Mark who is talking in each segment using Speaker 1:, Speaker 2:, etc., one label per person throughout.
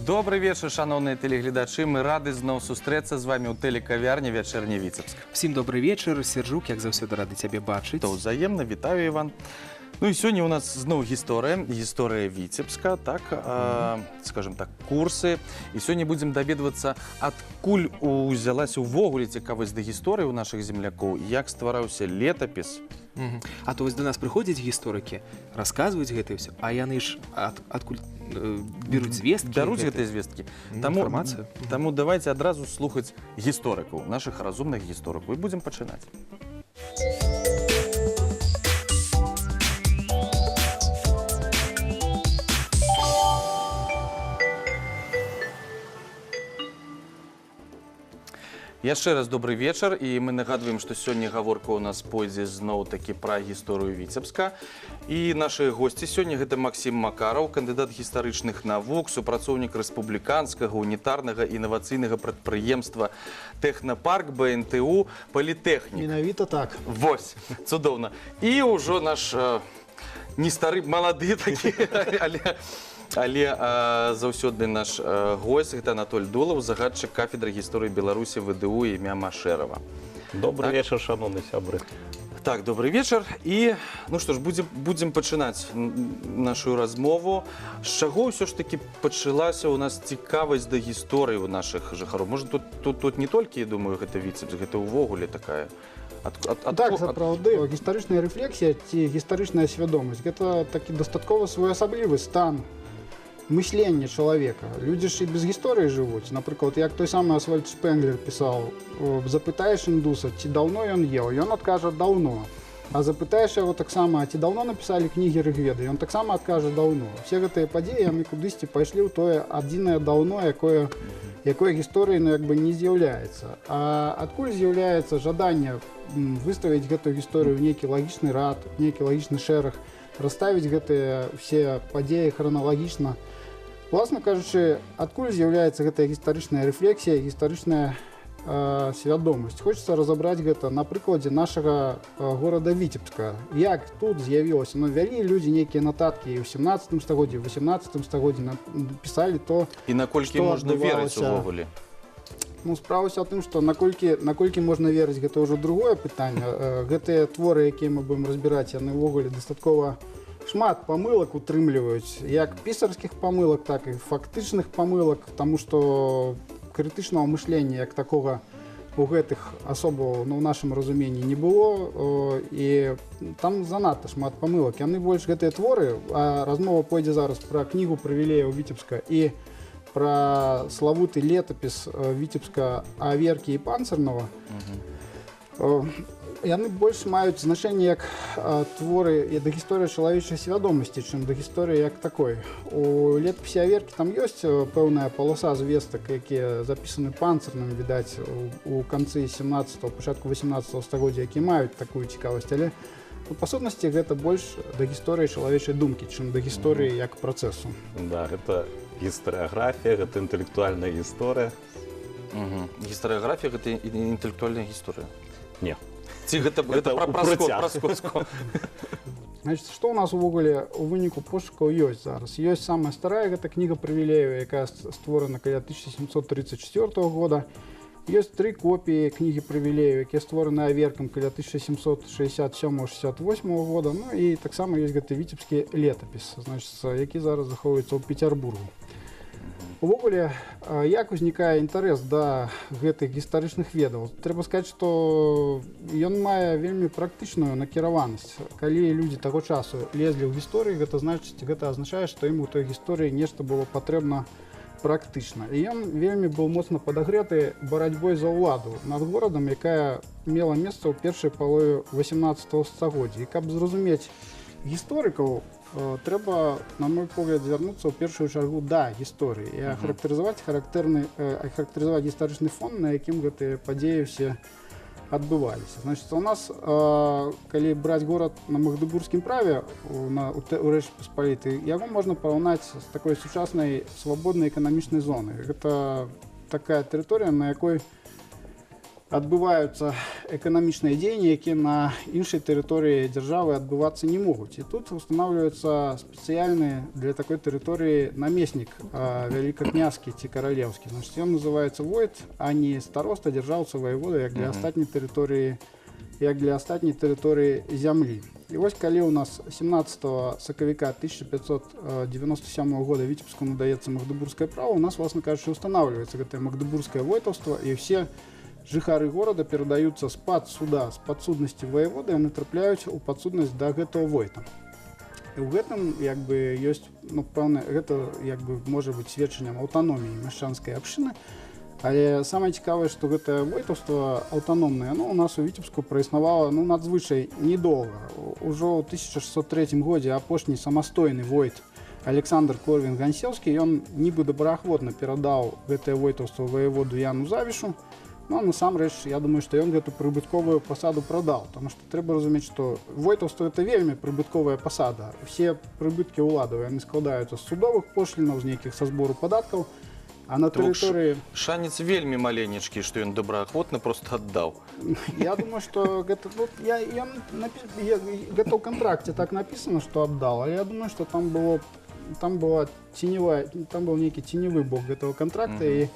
Speaker 1: Добры вечар, шаноўныя тэлегледачы. Мы рады зноў сустрэцца з вамі ў тэлекавярні «Вячэрні Віцебск».
Speaker 2: Всім добры вечар. Сержук, як заўсёды, рады цябе бачыць.
Speaker 1: То ўзаемна, вітаю, Іван. Ну і сёння у нас зноў гісторыя, гісторыя Віцебска, так, скажем так, курсы. І сёння будзем даведвацца, адкуль узялася ўвогуле цікавасць да гісторыі ў нашых землякоў, як ствараўся летапіс.
Speaker 2: А то вось да нас прыходзяць гісторыкі, расказваюць гэта ўсё, а яны ж адкуль беруць звесткі?
Speaker 1: Бяруць гэтыя звесткі. Таму,
Speaker 2: інфармацыю.
Speaker 1: Таму давайте адразу слухаць гісторыкаў, нашых разумных гісторыкаў. І будзем пачынаць. Яшчэ раз добры вечар, і мы нагадваем, што сёння гаворка ў нас пойдзе зноў-такі пра гісторыю Віцебска. І нашы госці сёння гэта Максім Макараў, кандыдат гістарычных навук, супрацоўнік рэспубліканскага унітарнага інавацыйнага прадпрыемства «Тэхнапарк» БНТУ «Політэхнік».
Speaker 3: Менавіта так.
Speaker 1: Вось, цудоўна. І ўжо наш не стары, малады такі, але заўсёды наш госць гэта Анатоль Дулаў, загадчык кафедры гісторыі Беларусі ВДУ імя Машэрава.
Speaker 4: Добры
Speaker 1: Так.
Speaker 4: вечар, шаноўны сябры.
Speaker 1: Так, добры вечар. І, ну што ж, будзем пачынаць нашу размову. З чаго ўсё ж такі пачалася ў нас цікавасць да гісторыі ў нашых жыхароў? Можа, тут не толькі, я думаю, гэта Віцебск, гэта ўвогуле такая.
Speaker 3: Так, сапраўды, гістарычная рэфлексія ці гістарычная свядомасць гэта такі дастаткова своеасаблівы стан мыслення чалавека. Людзі ж і без гісторыі жывуць. Напрыклад, як той самы Асвальд Шпенглер пісаў, запытаеш індуса, ці даўно ён еў, ён адкажа даўно. А запытаеш яго таксама, ці даўно напісалі кнігі Рыгведы, ён таксама адкажа даўно. Усе гэтыя падзеі яны кудысьці пайшлі ў тое адзінае даўно, якое гісторыі, ну, як бы не з'яўляецца. А адкуль з'яўляецца жаданне выставіць гэтую гісторыю ў нейкі лагічны рад, нейкі лагічны шэраг, расставіць гэтыя ўсе падзеі храналагічна. Уласна кажучы, адкуль з'яўляецца гэтая гістарычная рэфлексія, гістарычная свядомасць? Хочацца разабраць гэта на прыкладзе нашага горада Віцебска. Як тут з'явілася? Ну, вялі людзі нейкія нататкі і ў 17 стагоддзі, і ў 18 стагоддзі пісалі то,
Speaker 1: І наколькі
Speaker 3: што
Speaker 1: можна верыць
Speaker 3: адбывалася.
Speaker 1: увогуле?
Speaker 3: Ну, справа ўся ў тым, што наколькі можна верыць, гэта ўжо другое пытанне. Гэтыя творы, якія мы будзем разбіраць, яны ўвогуле дастаткова шмат памылак утрымліваюць, як пісарскіх памылак, так і фактычных памылак, таму што крытычнага мышлення як такога у гэтых асобаў, ну, ў нашым разуменні не было, і там занадта шмат памылак. Яны больш гэтыя творы, а размова пойдзе зараз пра кнігу прывілеяў Віцебска і пра славуты летапіс Віцебска Аверкі і Панцырнага, яны больш маюць значэнне як творы і да гісторыі чалавечай свядомасці, чым да гісторыі як такой. У летапісе Аверкі там ёсць пэўная паласа звестак, якія запісаны Панцырным, відаць, у канцы 17-го, пачатку 18 стагоддзя, якія маюць такую цікавасць, але па сутнасці гэта больш да гісторыі чалавечай думкі, чым да гісторыі як працэсу.
Speaker 4: Да, гэта гістарыяграфія, гэта інтэлектуальная гісторыя.
Speaker 1: Гістарыяграфія гэта інтэлектуальная гісторыя?
Speaker 4: Не.
Speaker 1: Ці гэта
Speaker 4: Гэта у працяг.
Speaker 1: пра скотску?
Speaker 3: Значит, што ў нас увогуле у выніку пошукаў ёсць зараз? Ёсць самая старая, гэта кніга прывілеяў, якая створана каля 1734 года. Ёсць тры копіі кнігі прывілеяў, якія створаны Аверкам каля 1767-68 года. Ну і таксама ёсць гэты віцебскі летапіс, значит, які зараз захоўваецца ў Петербургу. Увогуле, як узнікае інтарэс да гэтых гістарычных ведаў? Трэба сказаць, што ён мае вельмі практычную накіраванасць. Калі людзі таго часу лезлі ў гісторыю, гэта азначае, што ім у той гісторыі нешта было патрэбна практычна. І ён вельмі быў моцна падагрэты барацьбой за ўладу над горадам, якая мела месца ў першай палове 18 стагоддзя. І каб зразумець гісторыкаў, трэба, на мой погляд, звярнуцца ў першую чаргу да гісторыі і ахарактарызаваць характэрны, ахарактарызаваць гістарычны фон, на якім гэтыя падзеі ўсе адбываліся. Значит, у нас, калі браць горад на магдэбургскім праве у Рэчы Паспалітай, яго можна параўнаць з такой сучаснай свабоднай эканамічнай зонай. Гэта такая тэрыторыя, на якой адбываюцца эканамічныя дзеянні, якія на іншай тэрыторыі дзяржавы адбывацца не могуць. І тут устанавливаецца спецыяльны для такой тэрыторыі намеснік, вялікакнязскі ці каралеўскі. Значит, ён называецца войт, а не староста, дзяржаўца, ваявода, як для астатняй тэрыторыі, як для астатняй тэрыторыі зямлі. І вось калі ў нас 17 сакавіка 1597 года Віцебску надаецца магдэбургскае права, у нас, власна кажучы, устанавливаецца гэтае магдэбургскае войтаўства, і ўсе жыхары горада перадаюцца з-пад суда, з падсуднасці ваяводы, яны трапляюць у падсуднасць да гэтага войта. І ў гэтым як бы ёсць, ну, пэўна, гэта як бы можа быць сведчаннем аўтаноміі мяшчанскай абшчыны. Але самае цікавае, што гэтае войтаўства аўтаномнае, оно у нас у Віцебску праіснавала, ну, надзвычай недоўга. Ужо ў 1603 годзе апошні самастойны войт Александр Корвін Гансеўскі, ён нібы добраахвотна перадаў гэтае войтаўства ваяводу Яну Завішу. Ну, а насамрэч, я думаю, што ён гэту прыбытковую пасаду прадаў, потому што трэба разумець, што войтаўства — это вельмі прыбытковая пасада. Усе прыбыткі ўладаў, яны складаюцца з судовых пошлінаў, з нейкіх са збору падаткаў, а на
Speaker 1: То бок
Speaker 3: тэрыторыі
Speaker 1: шанец вельмі маленечкі, што ён добраахвотна просто аддаў.
Speaker 3: Я думаю, что гэта, ну, гэта ў кантракце так написано, что аддал, а я думаю, что там была ценевая, там был нейкі ценевы бок гэтага контракта, і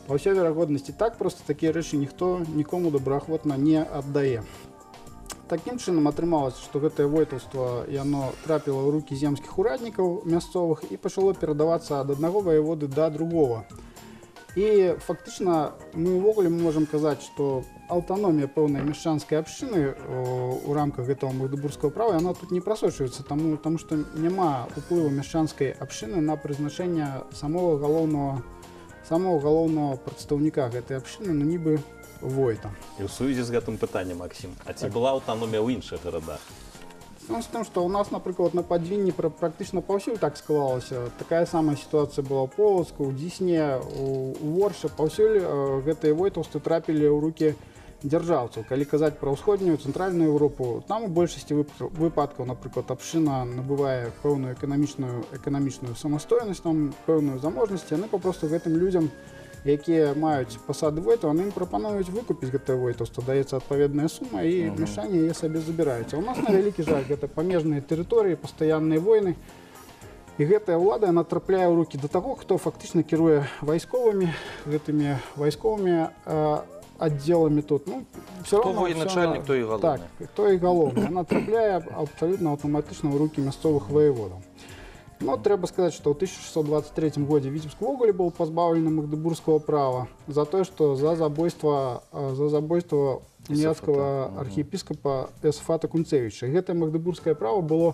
Speaker 3: па ўсёй верагоднасці так просто такія рэчы ніхто нікому добраахвотна не аддае. Такім чынам атрымалася, што гэтае войтаўства, яно трапіла ў рукі земскіх ураднікаў мясцовых і пачало перадавацца ад аднаго ваяводы да другого. І фактычна мы ўвогуле можам казаць, што аўтаномія пэўнай мяшчанскай абшчыны у рамках гэтага магдэбургскага права, яна тут не прасочваецца, таму што няма уплыву мяшчанскай абшчыны на прызначэнне самого галоўнага прадстаўніка гэтай абшчыны, ну, нібы войта.
Speaker 4: І ў сувязі з гэтым пытаннем, Максім, а ці была аўтаномія ў іншых гарадах?
Speaker 3: Ну, з тым, што ў нас, напрыклад, на Падзвінні практычна паўсюль так склалася. Такая самая сітуацыя была ў Полацку, ў Дзісне, у Воршы, паўсюль гэтыя войтаўствы трапілі ў рукі дзяржаўцаў. Калі казаць пра ўсходнюю, цэнтральную Европу, там у большасці выпадкаў, напрыклад, абшчына набывае пэўную эканамічную самастойнасць, там пэўную заможнасць, яны папросту гэтым людзям, якія маюць пасады войтаў, яны ім прапануюць выкупіць гэтае войтаўства, даецца адпаведная сума, і мяшчане яе сабе забіраюць. А у нас, на вялікі жаль, гэта памежныя тэрыторыі, пастаянныя войны. І гэтая ўлада, яна трапляе ў рукі да таго, хто фактычна кіруе вайсковымі, гэтымі вайсковымі аддзеламі тут. Ну, всё
Speaker 1: Хто
Speaker 3: равно,
Speaker 1: военачальнік,
Speaker 3: всё
Speaker 1: той і галоўны.
Speaker 3: Так, хто і галоўны. Яна трапляе абсалютна аўтаматычна ў рукі мясцовых ваяводаў. Но трэба сказаць, што ў 1623 годзе Віцебск увогуле быў пазбаўлены магдэбургскага права за тое, што за забойства уніяцкага архіепіскапа Іосафата Кунцевіча. І гэтае магдэбургскае права было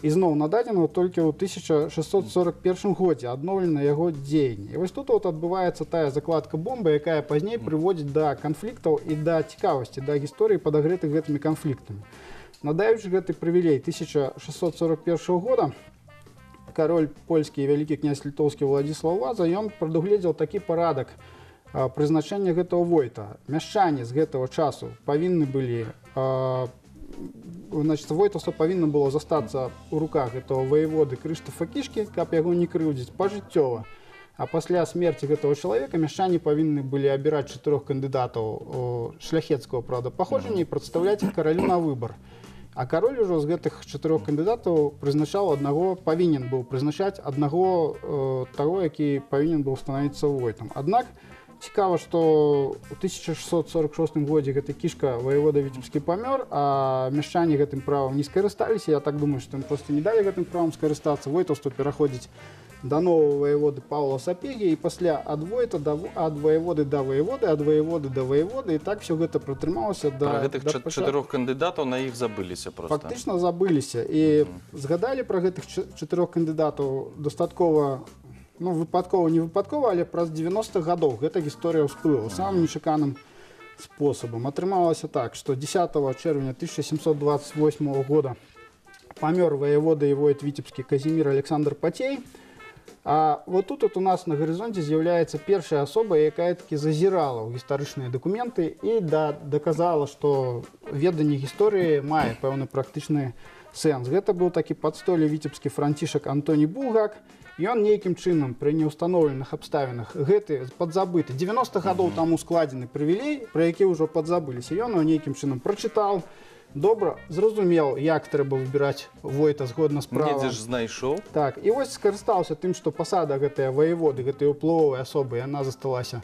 Speaker 3: ізноў нададзена толькі ў 1641 годзе, адноўлена яго дзеянне. І вось тут вот адбываецца тая закладка бомбы, якая пазней прыводзіць да канфліктаў і да цікавасці, да гісторыі, падагрэтых гэтымі канфліктамі. Надаючы гэты прывілей 1641 года, кароль польскі і вялікі князь літоўскі Уладзіслаў Ваза, ён прадугледзеў такі парадак прызначэння гэтага войта. Мяшчане з гэтага часу павінны былі, значит, войтаўства павінна было застацца ў руках гэтага ваяводы Крыштафа Кішкі, каб яго не крыўдзіць, пажыццёва. А пасля смерці гэтага чалавека мяшчане павінны былі абіраць чатырох кандыдатаў, шляхецкага, праўда, паходжання і прадстаўляць іх каралю на выбар. А кароль ужо з гэтых чатырох кандыдатаў прызначаў аднаго, павінен быў прызначаць аднаго, таго, які павінен быў станавіцца войтам. Аднак цікава, што ў 1646 годзе гэты Кішка, ваявода віцебскі, памёр, а мяшчане гэтым правам не скарысталіся. Я так думаю, што ім просто не далі гэтым правам скарыстацца. Войтаўства пераходзіць да нового ваяводы Павла Сапегі, і пасля ад войта да ад ваяводы да ваяводы, ад ваяводы да ваяводы, і так все гэта пратрымалася да,
Speaker 1: Пра гэтых
Speaker 3: да
Speaker 1: чатырох кандыдатаў, на іх забыліся просто.
Speaker 3: Фактычна забыліся і згадалі пра гэтых чатырох кандыдатаў дастаткова, ну, выпадкова, не выпадкова, але праз 90 гадоў гэта гісторыя ўсплыла самым нечаканым спосабам. Атрымалася так, што 10 чэрвеня 1728 года памёр ваявода і войт віцебскі Казімір Александр Пацей. А вот тут вот у нас на гарызонце з'яўляецца першая асоба, якая такі зазірала ў гістарычныя дакументы і даказала, што веданне гісторыі мае пэўны практычны сэнс. Гэта быў такі падстолі віцебскі Францішак Антоні Булгак. Ён нейкім чынам пры неўстаноўленых абставінах гэты падзабыты 90 гадоў таму складзены прывілей, пра які ўжо падзабыліся, ён его нейкім чынам прачытаў, добра зразумеў, як трэба выбіраць войта згодна з правам.
Speaker 1: Недзе ж знайшоў.
Speaker 3: Так, і вось скарыстаўся тым, што пасада гэтая ваеводы, гэтай уплывовай асобы, яна засталася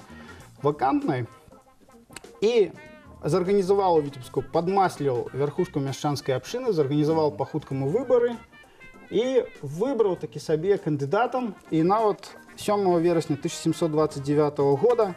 Speaker 3: вакантнай, і зарганізаваў у Віцебску, падмасліў вярхушку мяшчанскай абшчыны, зарганізаваў па-хуткаму выбары і выбраў такі сабе кандыдатам, і нават 7 верасня 1729 года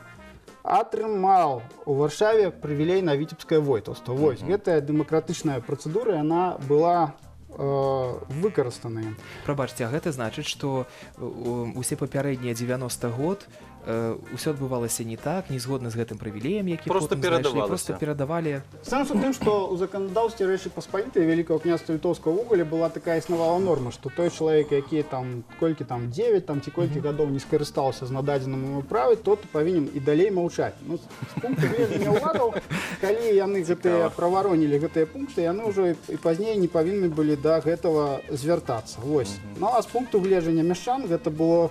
Speaker 3: атрымаў у Варшаве прывілей на віцебскае войтаўства. Вось, гэтая дэмакратычная працэдура, яна была выкарыстаная.
Speaker 2: Прабачце, а гэта значыць, што усе папярэднія 90 год ўсё адбывалася не так, не згодна з гэтым прывілеем, які
Speaker 1: Просто
Speaker 2: потым знайшлі,
Speaker 1: перадавалася.
Speaker 2: просто перадавалі.
Speaker 3: Сэнс у тым, што ў заканадаўстве Рэчы Паспалітай Вялікага княства Літоўскага ўвогуле была такая існавала норма, што той чалавек, які там колькі там 9 там ці колькі гадоў не скарыстаўся з нададзеным яму правы, тот павінен і далей маўчаць. Ну, з пункту гледжання ўладаў, калі яны гэтыя праваронілі гэтыя пункты, яны ўжо і пазней не павінны былі да гэтага звяртацца. Вось. Ну а з пункту гледжання мяшчан гэта было,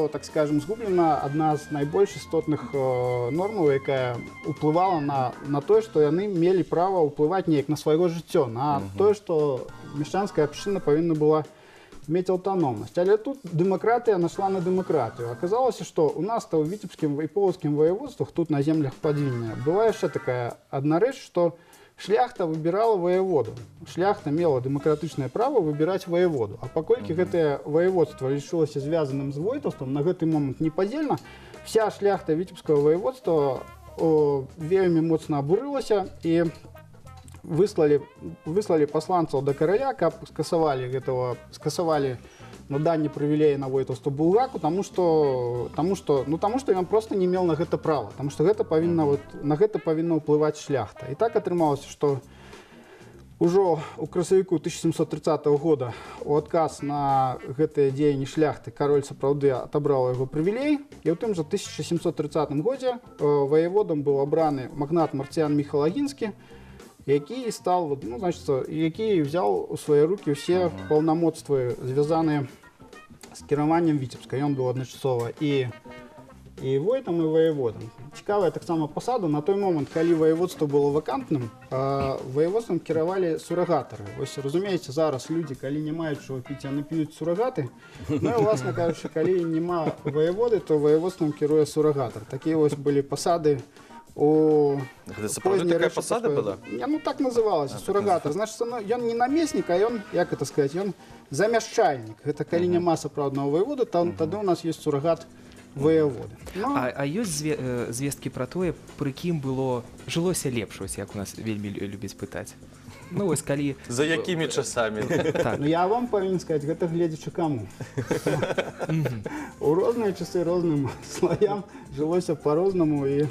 Speaker 3: так скажем, згублена адна з найбольш істотных нормаў, якая уплывала на тое, што яны мелі права ўплываць неяк на свайго жыццё, на тое, што мяшчанская абшчына павінна была мець аўтаномнасць. Але тут дэмакратыя нашла на дэмакратыю. Аказалася, што у нас-то ў Віцебскім і Полацкім ваяводствах, тут на землях Падзвіння, была яшчэ такая адна рэч, што шляхта выбірала ваяводу. Шляхта мела дэмакратычнае права выбіраць ваяводу. А паколькі гэтае ваяводства лічылася звязаным з войтаўствам, на гэты момант непадзельна, вся шляхта Віцебскага ваяводства вельмі моцна абурылася і выслалі пасланцаў да караля, каб скасавалі наданне прывілея на войтаўства Булгаку, таму што ён просто не меў на гэта права, таму што гэта павінна, вот, на гэта павінна ўплываць шляхта. І так атрымалася, што ўжо ў красавіку 1730 года у адказ на гэтыя дзеянні шляхты кароль сапраўды атабраў яго прывілей, і ў тым жа 1730 годзе ваяводам быў абраны магнат Марцыян Міхал Агінскі, які стал, вот, ну, значит, які взял у свае рукі ўсе паўнамоцтвы, звязаныя з кіраваннем Віцебска. Ён быў адначасова і войтам, і ваяводам. Цікавая таксама пасада. На той момант, калі ваяводства было вакантным, ваяводствам кіравалі сурагатары. Вось разумееце, зараз людзі, калі не маюць чаго піць, яны п'юць сурагаты. Ну і, уласна кажучы, калі няма ваяводы, то ваяводствам кіруе сурагатар. Такія вось былі пасады у
Speaker 1: Гэта сапраўды
Speaker 3: поздняй
Speaker 1: такая
Speaker 3: Рэчы
Speaker 1: пасада
Speaker 3: Паспалітай.
Speaker 1: была?
Speaker 3: Не, ну так называлася, сурагатар. Значит, ну, ён не намеснік, а ён, як это сказать, ён замяшчальнік. Гэта калі няма сапраўднага ваяводы, там, тады у нас ёсць сурагат ваяводы. Ну,
Speaker 2: А ёсць звесткі пра тое, пры кім было жылося лепш, ось як у нас вельмі любяць пытаць. Ну вось калі
Speaker 1: За якімі часамі?
Speaker 2: Так.
Speaker 3: Ну, я вам павінен сказаць, гэта гледзячы каму. У розныя часы розным слаям жылося по-рознаму, і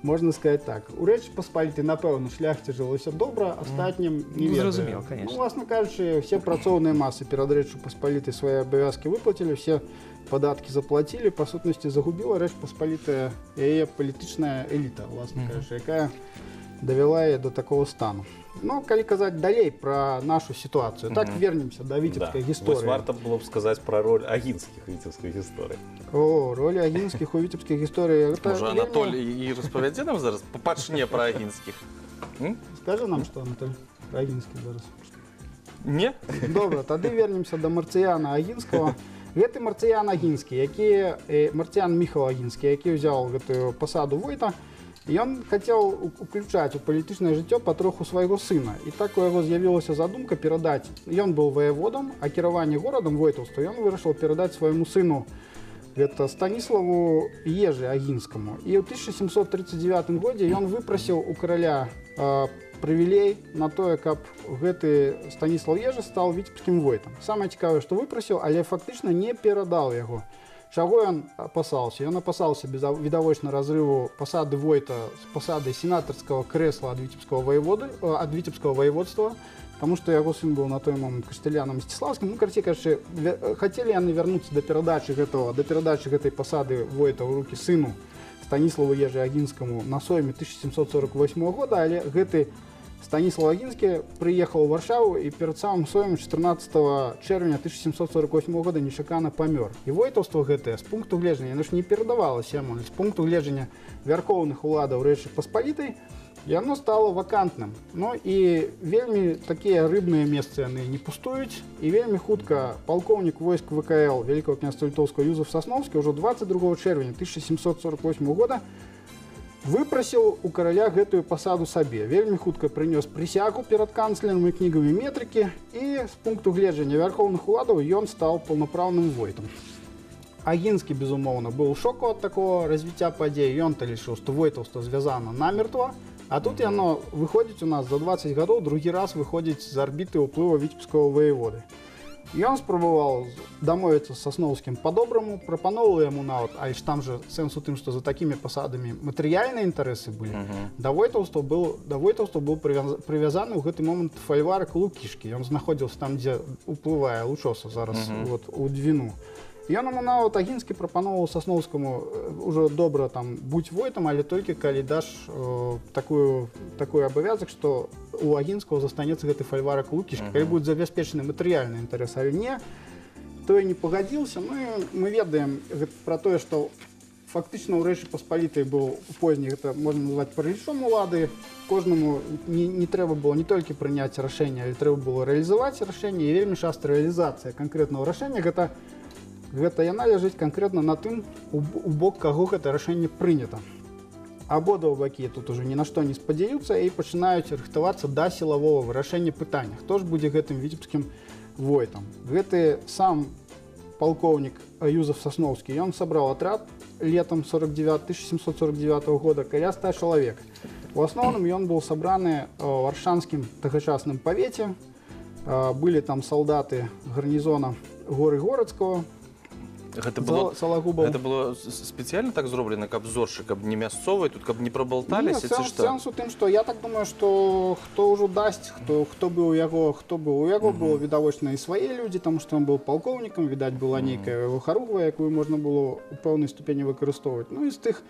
Speaker 3: можна сказаць так. У Рэчы Паспалітай, напэўна, шляхце жылося добра, астатнім не
Speaker 2: Ну,
Speaker 3: ведаю.
Speaker 2: зразумела, конечно.
Speaker 3: Ну, уласна кажучы, все працоўныя масы перад Рэччу Паспалітай свае абавязкі выплацілі, все падаткі заплацілі, па сутнасці загубіла Рэч Паспалітая яе палітычная эліта, уласна кажучы, якая давяла яе до такого стану. Ну, калі казаць далей пра нашу сітуацыю, так, вернемся да віцебскай
Speaker 4: Да.
Speaker 3: гісторыі.
Speaker 4: Вось варта было б сказаць пра роль Агінскіх віцебскай гісторыі.
Speaker 3: О, ролі Агінскіх у віцебскай гісторыі. Гэта
Speaker 1: Можа,
Speaker 3: вельмі-
Speaker 1: Анатоль і распавядзе нам зараз, пачне пра Агінскіх. М?
Speaker 3: Скажы нам, што, Анатоль, пра Агінскіх зараз.
Speaker 1: Не?
Speaker 3: Добра, тады вернемся да Марцыяна Агінскага. Гэты Марцыян Агінскі, які Марцыян Міхал Агінскі, які ўзяў гэтую пасаду войта, ён хацеў уключаць у палітычнае жыццё патроху свайго сына. І так у яго з'явілася задумка перадаць. Ён быў ваяводам, а кіраванне горадам, войтаўства, ён вырашыў перадаць свайму сыну, гэта Станіславу Ежы Агінскаму. І ў 1739 годзе ён выпрасіў у караля прывілей на тое, каб гэты Станіслав Ежы стаў віцебскім войтам. Самае цікавае, што выпрасіў, але фактычна не перадаў яго. Чаго ён апасаўся? Ён апасаўся відавочна разрыву пасады войта з пасады сенатарскага крэсла ад віцебскага ваяводы, ад віцебскага ваяводства, таму што яго сын быў на той момант касцелянам мсціслаўскім. Ну, карацей кажучы, хацелі яны вярнуцца да перадачы гэтай пасады войта ў рукі сыну Станіславу Ежы Агінскаму на сойме 1748 года, але гэты Станіслав Агінскі прыехаў у Варшаву і перад самым соймам 14 чэрвеня 1748 года нечакана памёр. І войтаўства гэтае, з пункту гледжання, яно ж не перадавалася яму, але з пункту гледжання вярхоўных уладаў Рэчы Паспалітай, яно стало вакантным. Ну і вельмі такія рыбныя месцы яны не пустуюць, і вельмі хутка палкоўнік войск ВКЛ Вялікага княства Літоўскага Юзаф Сасноўскі ўжо 22 чэрвеня 1748 года выпрасіў у караля гэтую пасаду сабе. Вельмі хутка прынёс прысягу перад канцлерам і кнігамі метрыкі, і з пункту гледжання вярхоўных уладаў ён стаў паўнапраўным войтам. Агінскі, безумоўна, быў у шоку ад такого развіцця падзей. Ён-то лічыў, што войтаўства звязана намертва, а тут яно выходзіць у нас за 20 гадоў другі раз выходзіць з арбіты ўплыву віцебскага ваяводы. Ён спрабаваў дамовіцца з Сасноўскім па-добраму, прапаноўваў яму нават, але ж там жа сэнс у тым, што за такімі пасадамі матэрыяльныя інтарэсы былі. Да войтаўства быў прывязаны ў гэты момант фальварак Лукішкі. Ён знаходзіўся там, дзе уплывае Лучоса зараз, вот, у Дзвіну. Ён яму нават, Агінскі, прапаноўваў Сасноўскаму ўжо добра там будь войтам, але толькі калі даш такой абавязак, што у Агінскага застанецца гэты фальварак Лукішкі, калі будуць забяспечаны матэрыяльныя інтарэсы, але не, той не пагадзіўся. Ну і мы ведаем пра тое, што фактычна ў Рэчы Паспалітай быў позні, гэта можна назваць паралічом улады. Кожнаму не трэба было не толькі прыняць рашэнне, але трэба было рэалізаваць рашэнне, і вельмі часта рэалізацыя канкрэтнага рашэння гэта яна ляжыць канкрэтна на тым, у бок каго гэта рашэнне прынята. Абодва бакі тут ужо ні на што не спадзяюцца і пачынаюць рыхтавацца да сілавога вырашэння пытання, хто ж будзе гэтым віцебскім войтам. Гэты сам палкоўнік Юзаф Сасноўскі, ён сабраў атрад летом 1749 года каля 100 чалавек. У асноўным ён быў сабраны ў аршанскім тагачасным павеце. Былі там салдаты гарнізона Горы Горацкага,
Speaker 1: Гэта было,
Speaker 3: Салагубаў.
Speaker 1: гэта было спецыяльна так зроблена, каб зоршы, каб не мясцовыя, тут каб не прабалталіся,
Speaker 3: Не,
Speaker 1: ці што?
Speaker 3: Сэнс у тым, што я так думаю, што хто ўжо дасць, хто быў у яго, хто быў у яго, было відавочна і свае людзі, таму што ён быў палкоўнікам, відаць, была нейкая яго харугва, якую можна было ў пэўнай ступені выкарыстоўваць. Ну і з тых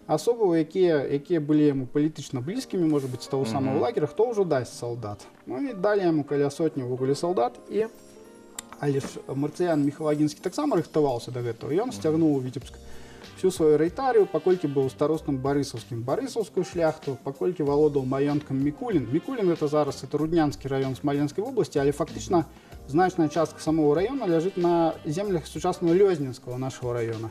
Speaker 3: асобаў, якія былі яму палітычна блізкімі, можа быць, з таго самого лагера, хто ўжо дасць салдат. Ну і далі яму каля сотні ўвогуле салдат, і але ж Марцыян Міхал Агінскі таксама рыхтаваўся да гэтага. Ён сцягнуў у Віцебск всю сваю рэйтарыю, паколькі быў старостам барысаўскім, барысаўскую шляхту, паколькі валодаў маёнткам Мікулін. Мікулін — это зараз это Руднянскі раён Смаленскай вобласці, але фактычна значная частка самого раёна ляжыць на землях сучаснага Лёзненскага нашага раёна.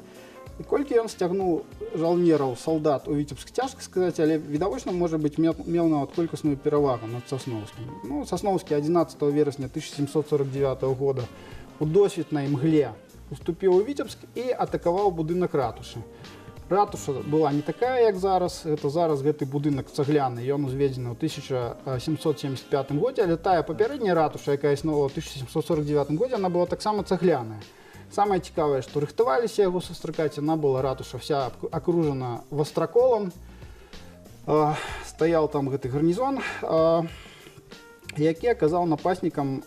Speaker 3: І колькі ён сцягнуў жаўнераў, салдат у Віцебск, цяжка сказаць, але відавочна, можа быць, меў нават колькасную перавагу над Сасноўскім. Ну, Сасноўскі 11 верасня 1749 года у досвітнай мгле уступіў у Віцебск і атакаваў будынак ратушы. Ратуша была не такая, як зараз. Это зараз гэты будынак цагляны, ён узведзены ў 1775 годзе, але тая папярэдняя ратуша, якая існавала ў 1749 годзе, она была таксама цагляная. Самае цікавае, што рыхтаваліся яго сустракаць, яна была, ратуша, вся акружана вастраколам. Стаяў там гэты гарнізон, які аказаў напаснікам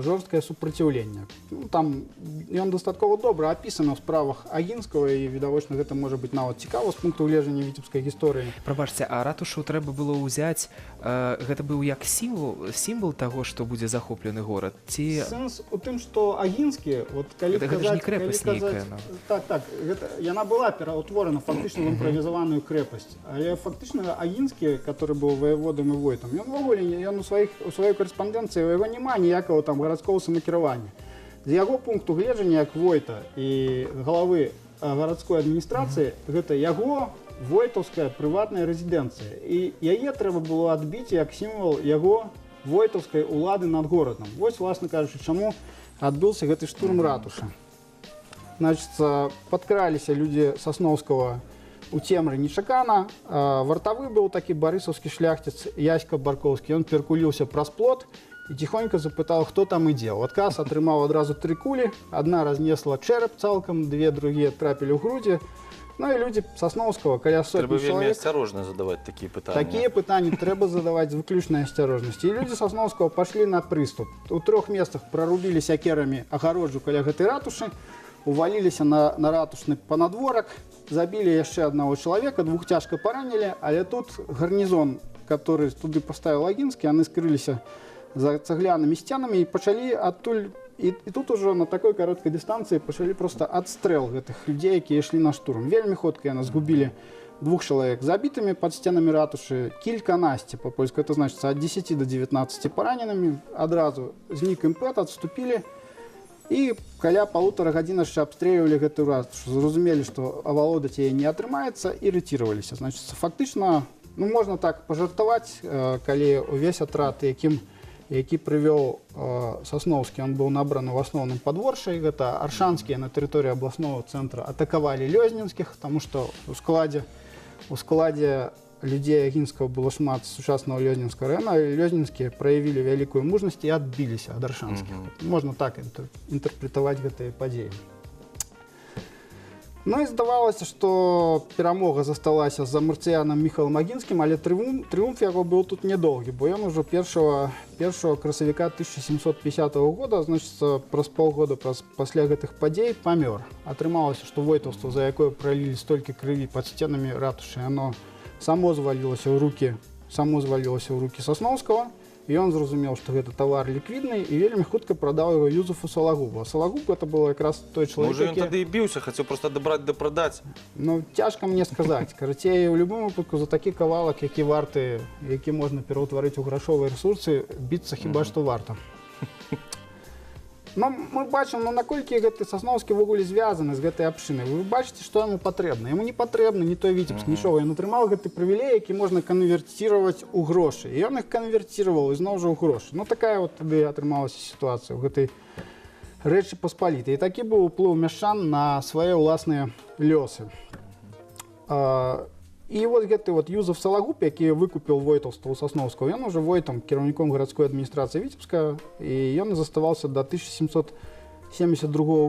Speaker 3: жорсткае супраціўленне. Ну, там ён дастаткова добра апісаны ў справах Агінскага, і відавочна гэта можа быць нават цікава з пункту гледжання віцебскай гісторыі.
Speaker 2: Прабачце, а ратушу трэба было ўзяць, гэта быў як сімвал таго, што будзе захоплены горад, ці
Speaker 3: Сэнс у тым, што Агінскі, вот калі
Speaker 2: Гэта ж не
Speaker 3: казаць,
Speaker 2: крэпасць
Speaker 3: калі казаць,
Speaker 2: нейкая, ну.
Speaker 3: Так, гэта, яна была пераўтворана фактычна в імправізаваную крэпасць. Але фактычна Агінскі, который быў ваяводам і войтам, ён увогуле, ён у сваёй карэспандэнцыі, у яго няма ніякага там гарадскога самакіравання. З яго пункту гледжання як войта і галавы гарадской адміністрацыі, гэта яго войтаўская прыватная рэзідэнцыя. І яе трэба было адбіць як сімвал яго войтаўскай улады над горадам. Вось, власна кажучы, чаму адбыўся гэты штурм ратушы. Значыцца, падкраліся людзі Сасноўскага у цемры нечакана. Вартавы быў такі барысаўскі шляхціц Яська Баркоўскі. Ён перакуліўся праз плот І ціхонька запытаў, хто там ідзе. У адказ атрымаў адразу тры кулі. Адна разнесла чэрап цалкам, две другія трапілі ў грудзі. Ну і людзі Сасноўскага, каля
Speaker 1: Трэба
Speaker 3: сотні
Speaker 1: вельмі
Speaker 3: чалавек.
Speaker 1: асцярожна задаваць такія пытанні.
Speaker 3: Такія пытанні трэба задаваць з выключнай асцярожнасці. І людзі Сасноўскага пашлі на прыступ. У трох месцах прарубілі сякерамі агароджу каля гэтай ратушы, уваліліся на ратушны панадворак, забілі яшчэ аднаго чалавека, двух цяжка паранілі, але тут гарнізон, который туды паставіў Агінскі, яны скрыліся за цаглянымі сценамі і пачалі адтуль і тут ужо на такой кароткай дыстанцыі пачалі просто адстрэл гэтых людзей, якія ішлі на штурм. Вельмі хутка яны згубілі двух чалавек забітымі пад сценамі ратушы, кільканасці, па-польску это значыцца ад 10 до 19 параненымі, адразу знік імпэт, адступілі. І каля палутара гадзін яшчэ абстрэльвалі гэтую ратушу, зразумелі, што авалодаць яе не атрымаецца, і рэтыраваліся. Значыцца, фактычна, ну, можна так пажартаваць, калі ўвесь атрад, які прывёў Сасноўскі, он быў набраны ў асноўным пад Воршай, гэта аршанскія на тэрыторыі абласнога цэнтра атакавалі лёзненскіх, таму што у складзе людзей Агінскага было шмат сучаснага лёзненскага района, але лёзненскія праявілі вялікую мужнасць і адбіліся ад аршанскіх. Можна так інтэрпрэтаваць гэтыя падзеі. Ну і здавалася, што перамога засталася за Марцыянам Міхалам Агінскім, але трыумф яго быў тут нядоўгі, бо ён ужо першага красавіка 1750 года, значыцца, праз паўгода пасля гэтых падзей памёр. Атрымалася, што войтаўства, за якое пралілі столькі крыві пад сценамі ратушы, яно само звалілася ў рукі Сасноўскага. І ён зразумеў, што гэта тавар ліквідны, і вельмі хутка прадаў яго Юзефу Салагубу. А Салагуб это был якраз той чалавек,
Speaker 1: Можа, ён
Speaker 3: які.
Speaker 1: тады і біўся, хацеў просто адабраць да прадаць.
Speaker 3: Ну, цяжка мне сказаць. Карацей, у любым выпадку за такі кавалак, які варты, які можна пераўтварыць у грашовыя рэсурсы, біцца хіба што варта. Ну, мы бачым, ну, наколькі гэты Сасноўскі ўвогуле звязаны з гэтай абшчынай. Вы бачыце, што яму патрэбна. Яму не патрэбна ні той Віцебск, нічога. Ён атрымаў гэты прывілей, які можна канверціраваць у грошы. І ён іх канверціраваў ізноў жа ў грошы. Ну, такая вот тады атрымалася сітуацыя ў гэтай Рэчы Паспалітай. І такі быў уплыў мяшчан на свае ўласныя лёсы. І вот гэты вот Юзеф Салагуб, які выкупіў войтаўства ў Сасноўскага, ён уже войтам, кіраўніком гарадской адміністрацыі Віцебска, і ён заставаўся до 1772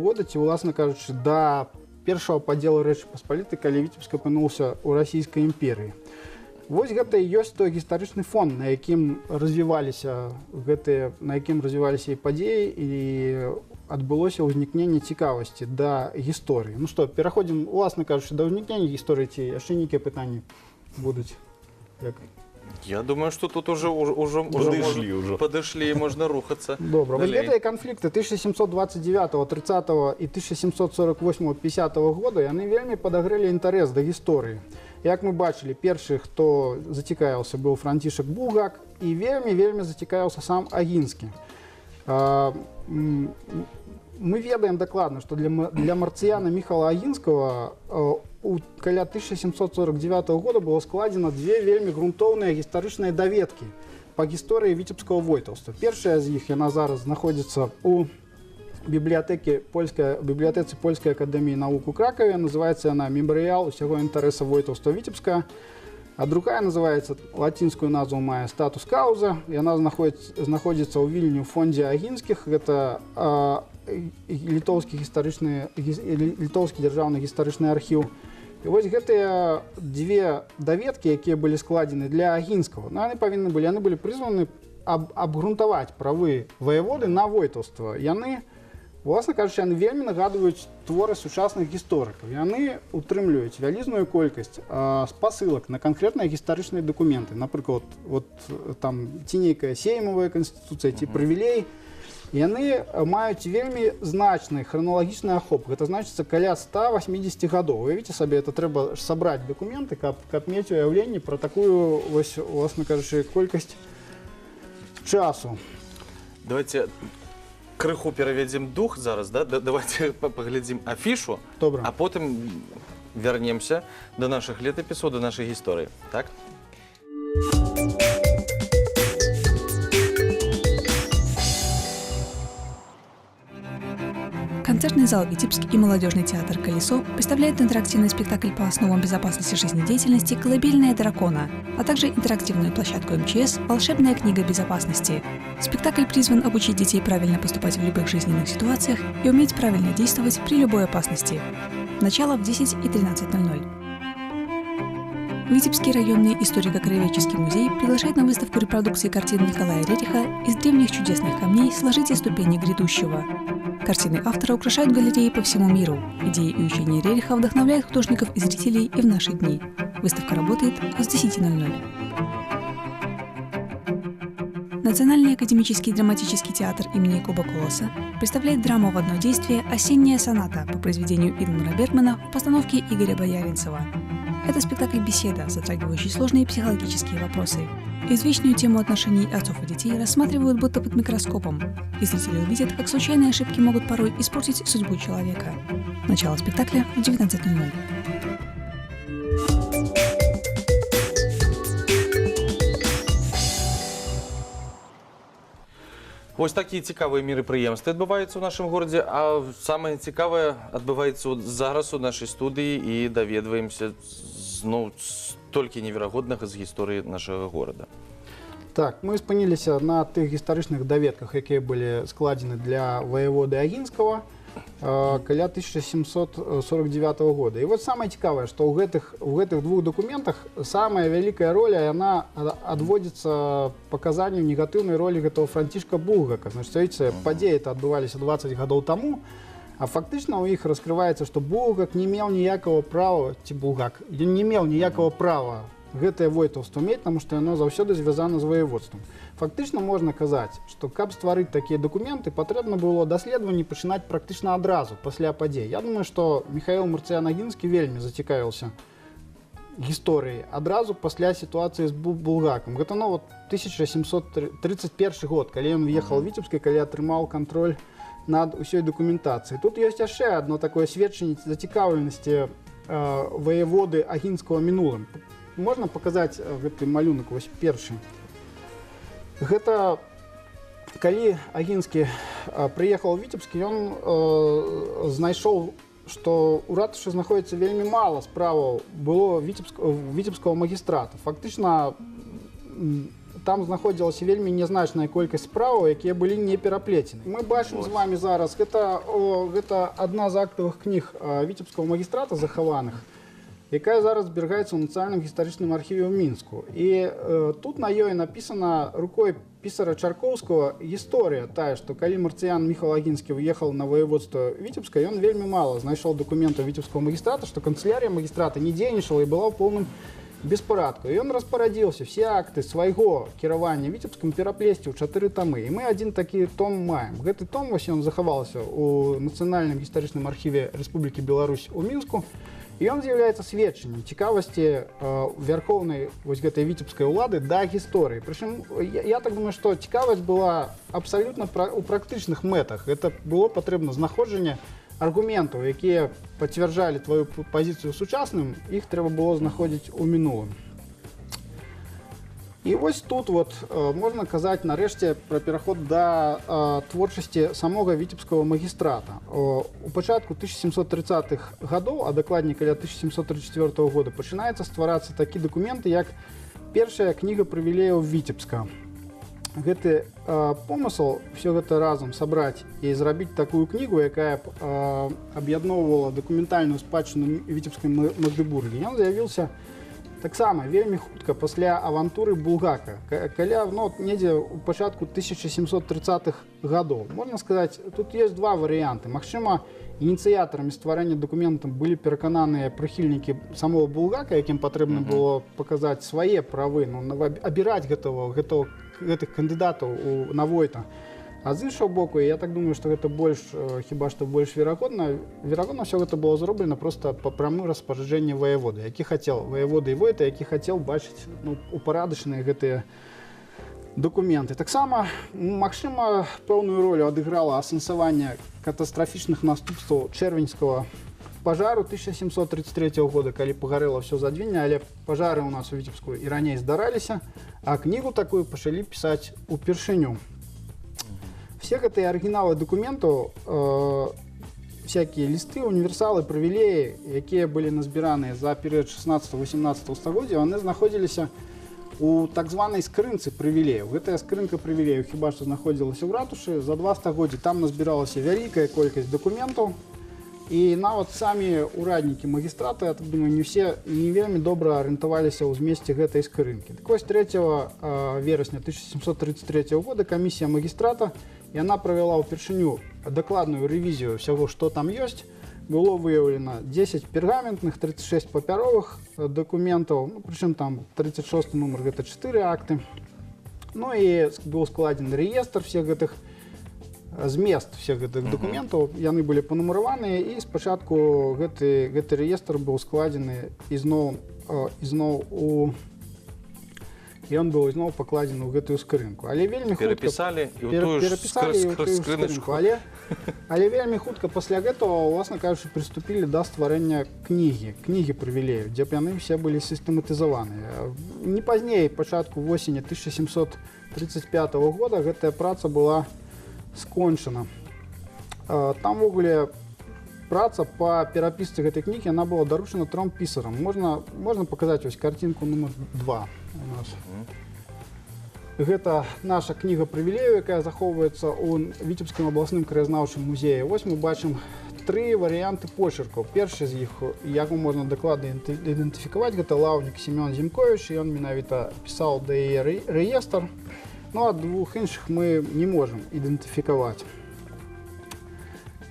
Speaker 3: года, ці, уласна кажучы, да першага падзелу Рэчы Паспалітай, калі Віцебск апынуўся ў Расійскай імперыі. Вось гэта і ёсць той гістарычны фон, на якім развіваліся і падзеі, і адбылося ўзнікненне цікавасці да гісторыі. Ну што, пераходзім, уласна кажучы, да ўзнікнення гісторыі, ці яшчэ нейкія пытанні будуць? Як?
Speaker 1: Я думаю, что тут уже
Speaker 4: Падышлі
Speaker 1: можна-
Speaker 4: ўжо.
Speaker 1: Падышлі, і можна рухацца.
Speaker 3: Добра. Вось
Speaker 1: Далей.
Speaker 3: гэтыя канфлікты 1729, 30 і 1748, 50 года, яны вельмі падагрэлі інтарэс да гісторыі. Як мы бачылі, першы, хто зацікавіўся, быў Францішак Булгак, і вельмі вельмі зацікавіўся сам Агінскі. Мы ведаем дакладна, што для Марцыяна Міхала Агінскага каля 1749 года было складзена две вельмі грунтоўныя гістарычныя даведкі па гісторыі віцебскага войтаўства. Першая з іх, яна зараз знаходзіцца у бібліятэцы Польскай акадэміі навук у Кракаве, называецца яна «Мемарыял усяго інтарэса войтаўства Віцебска». А другая называецца, лацінскую назву мае, «Статус кауза». Яна знаходзіцца ў Вільні ў фондзе Агінскіх. Гэта літоўскі дзяржаўны гістарычны архіў. І вось гэтыя дзве даведкі, якія былі складзены для Агінскага, ну, яны былі прызваны абгрунтаваць правы ваяводы на войтаўства. Яны, уласна кажучы, яны вельмі нагадваюць творы сучасных гісторыкаў. Яны утрымліваюць вялізную колькасць спасылак на канкрэтныя гістарычныя дакументы. Напрыклад, вот, там ці нейкая сеймавая канстытуцыя, ці прывілей. Яны маюць вельмі значны храналагічны ахоп. Гэта значыцца каля 180 гадоў. Уявіце сабе, это трэба ж сабраць дакументы, каб мець уяўленне пра такую вось, уласна кажучы, колькасць часу.
Speaker 1: Давайте крыху перавядзем дух зараз, да? Давайте паглядзім афішу,
Speaker 3: Добра.
Speaker 1: а потым вернемся до нашых летапісаў, до нашай гісторыі. Так?
Speaker 5: Концертный зал «Витебск» и молодежный театр «Колесо» представляют интерактивный спектакль по основам безопасности жизнедеятельности «Колыбельная дракона», а также интерактивную площадку МЧС «Волшебная книга безопасности». Спектакль призван обучить детей правильно поступать в любых жизненных ситуациях и уметь правильно действовать при любой опасности. Начало в 10 и 13:00. Витебский районный историко-краеведческий музей приглашает на выставку репродукции картин Николая Рериха «Из древних чудесных камней сложите ступени грядущего». Картины автора украшают галереи по всему миру. Идеи и учения Рериха вдохновляют художников и зрителей и в наши дни. Выставка работает с 10:00. Национальный академический драматический театр имени Якуба Коласа представляет драму в одно действие «Осенняя соната» по произведению Ингмара Бергмана в постановке Игоря Бояринцева. Это спектакль-беседа, затрагивающий сложные психологические вопросы. Извечную тему отношений отцов и детей рассматривают будто под микроскопом, и зрители увидят, как случайные ошибки могут порой испортить судьбу человека. Начало спектакля в 19:00.
Speaker 1: Вось такія цікавыя мерапрыемствы адбываюцца ў нашым горадзе, а самае цікавае адбываецца от зараз у нашай студыі, і даведваемся зноў столькі неверагоднага з гісторыі нашага горада.
Speaker 3: Так, мы спыніліся на тых гістарычных даведках, якія былі складзены для ваяводы Агінскага каля 1749 года. І вот самае цікавае, што ў гэтых двух дакументах самая вялікая роля, яна адводзіцца паказанню негатыўнай ролі гэтага Францішка Булгака. Значит, видите, падзеі это адбываліся 20 гадоў таму, а фактычна ў іх раскрываецца, што Булгак не меў ніякага права, ці Булгак, ён не меў ніякага права гэтае войтаўства мець, таму што яно заўсёды звязана з ваяводствам. Фактычна можна казаць, што каб стварыць такія дакументы, патрэбна было даследаванні пачынаць практычна адразу пасля падзей. Я думаю, што Міхаіл Марцыян Агінскі вельмі зацікавіўся гісторыяй адразу пасля сітуацыі з Булгакам. Гэта, ну, вот 1731 год, калі ён въехал в Віцебск і калі атрымаў кантроль над усёй дакументацыяй. Тут ёсць яшчэ одно такое сведчанне зацікаўленасці ваяводы Агінскага мінулым. Можна паказаць гэты малюнак, вось першы. Гэта калі Агінскі прыехаў у Віцебск, ён знайшоў, што ў ратушы знаходіцца вельмі мала справаў было віцебскага магістрата. Фактычна там знаходзілася вельмі нязначная колькасць справаў, якія былі не пераплецены. Мы бачым з вами зараз, гэта адна з актавых кніг віцебскага магістрата захаваных, якая зараз зберагаецца ў нацыянальным гістарычным архіве ў Мінску. І тут на ёй напісана рукой пісара Чаркоўскага гісторыя тая, што калі Марцыян Міхал Агінскі ўехаў на ваяводства Віцебска, ён вельмі мала знайшоў дакументаў віцебскага магістрата, што канцылярія магістрата не дзейнічала і была ў поўным беспарадку. І ён распарадзіўся все акты свайго кіравання Віцебскам пераплесці ў чатыры тамы. І мы адзін такі том маем. Гэты том, вось ён захаваўся ў нацыянальным гістарычным архіве Рэспублікі Беларусь у Мінску. І ён з'яўляецца сведчаннем цікавасці вярхоўнай вось гэтай віцебскай улады да гісторыі. Прычым я так думаю, што цікавасць была абсалютна у практычных мэтах. Гэта было патрэбна знаходжанне аргументаў, якія пацвярджалі тваю пазіцыю сучасным, іх трэба было знаходзіць у мінулым. І вось тут вот можна казаць нарэшце пра пераход да творчасці самога віцебскага магістрата. У пачатку 1730-х гадоў, а дакладней каля 1734 года, пачынаецца стварацца такі дакументы, як першая кніга прывілеяў Віцебска. Гэты помысл все гэта разам сабраць і зрабіць такую кнігу, якая б аб'ядноўвала дакументальную спадчыну віцебскай Магдэбургі, ён з'явіўся таксама вельмі хутка пасля авантуры Булгака, каля, ну, от недзе ў пачатку 1730-х гадоў. Можна сказаць, тут ёсць два варыянты. Магчыма, ініцыятарамі стварэння дакументаў былі перакананыя прыхільнікі самого Булгака, якім патрэбна было паказаць свае правы, ну, абіраць гэтых кандыдатаў на войта. А з іншага боку, я так думаю, што гэта больш, хіба што больш верагодна, верагодна, ўсё гэта было зроблена проста па прамым распараджэнні ваяводы, які хацеў, ваяводы і войта, які хацеў бачыць, ну, упарадачаныя гэтыя дакументы. Таксама, магчыма, пэўную ролю адыграла асэнсаванне катастрафічных наступстваў чэрвеньскага пажару 1733 года, калі пагарэла ўсё Задзвінне, але пажары ў нас у Віцебску і раней здараліся, а кнігу такую пачалі пісаць упершыню. Все гэтыя арыгіналы дакументаў всякие лісты, універсалы, прывілеі, якія былі назбіраныя за перыяд 16-18 стагоддзя, яны знаходзіліся у так званай скрынцы прывілеяў. Гэтая скрынка прывілеяў хіба што знаходзілася ў ратушы. За два стагоддзі там назбіралася вялікая колькасць дакументаў. І нават самі ўраднікі магістрата, я так думаю, не ўсе не вельмі добра арыентаваліся ў змесце гэтай скрынкі. Так вось, 3 верасня 1733 года камісія магістрата, яна правяла ўпершыню дакладную рэвізію ўсяго, што там ёсць. Было выяўлена 10 пергаментных, 36 папяровых дакументаў, ну, прычым там 36 нумар гэта 4 акты. Ну і быў складзены рэестр всех гэтых, змест всех гэтых дакументаў, яны былі панумараваныя, і спачатку гэты рэестр быў складзены ізноў у ён быў ізноў пакладзены ў гэтую скрынку. Але вельмі хутка
Speaker 1: перапісалі і ў тую ж
Speaker 3: перапісалі і ў тую ж
Speaker 1: скрыначку.
Speaker 3: скрынку. Але вельмі хутка пасля гэтага, уласна кажучы, прыступілі да стварэння кнігі прывілеяў, дзе б яны ўсе былі сістэматызаваныя. Не пазней пачатку восені 1735 года гэтая праца была скончана. Там увогуле праца па перапісцы гэтай кнігі, яна была даручана тром пісарам. Можна паказаць вось карцінку нумар 2 у нас. Гэта наша кніга прывілеяў, якая захоўваецца ў Віцебскім абласным краязнаўчым музеі. Вось мы бачым тры варыянты почеркаў. Першы з іх, яго можна дакладна ідэнтыфікаваць, гэта лаўнік Семён Зімковіч, і ён менавіта пісаў да яе рэестр. Ну, а двух іншых мы не можам ідэнтыфікаваць.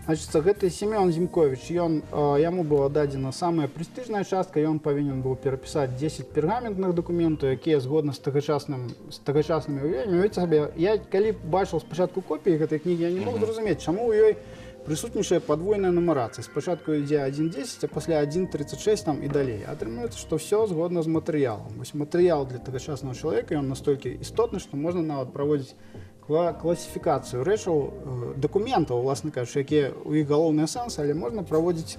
Speaker 3: Значыцца, гэты Семён Зімковіч, яму была дадзена самая прэстыжная частка, ён павінен быў перапісаць 10 пергаментных дакументаў, якія згодна з тагачаснымі уяўленнямі. Уявіце сабе, я калі бачыў спачатку копіі гэтай кнігі, я не мог зразумець, чаму ў ёй прысутнічае падвойная нумарацыя. Спачатку ідзе 1.10, а пасля 1.36 там і далей. Атрымліваецца, што ўсё згодна з матэрыялам. Вось матэрыял для тагачаснага чалавека, ён настолькі істотны, што можна нават праводзіць класіфікацыю рэчаў, дакументаў, уласна кажучы, якія ў іх галоўны сэнс, але можна праводзіць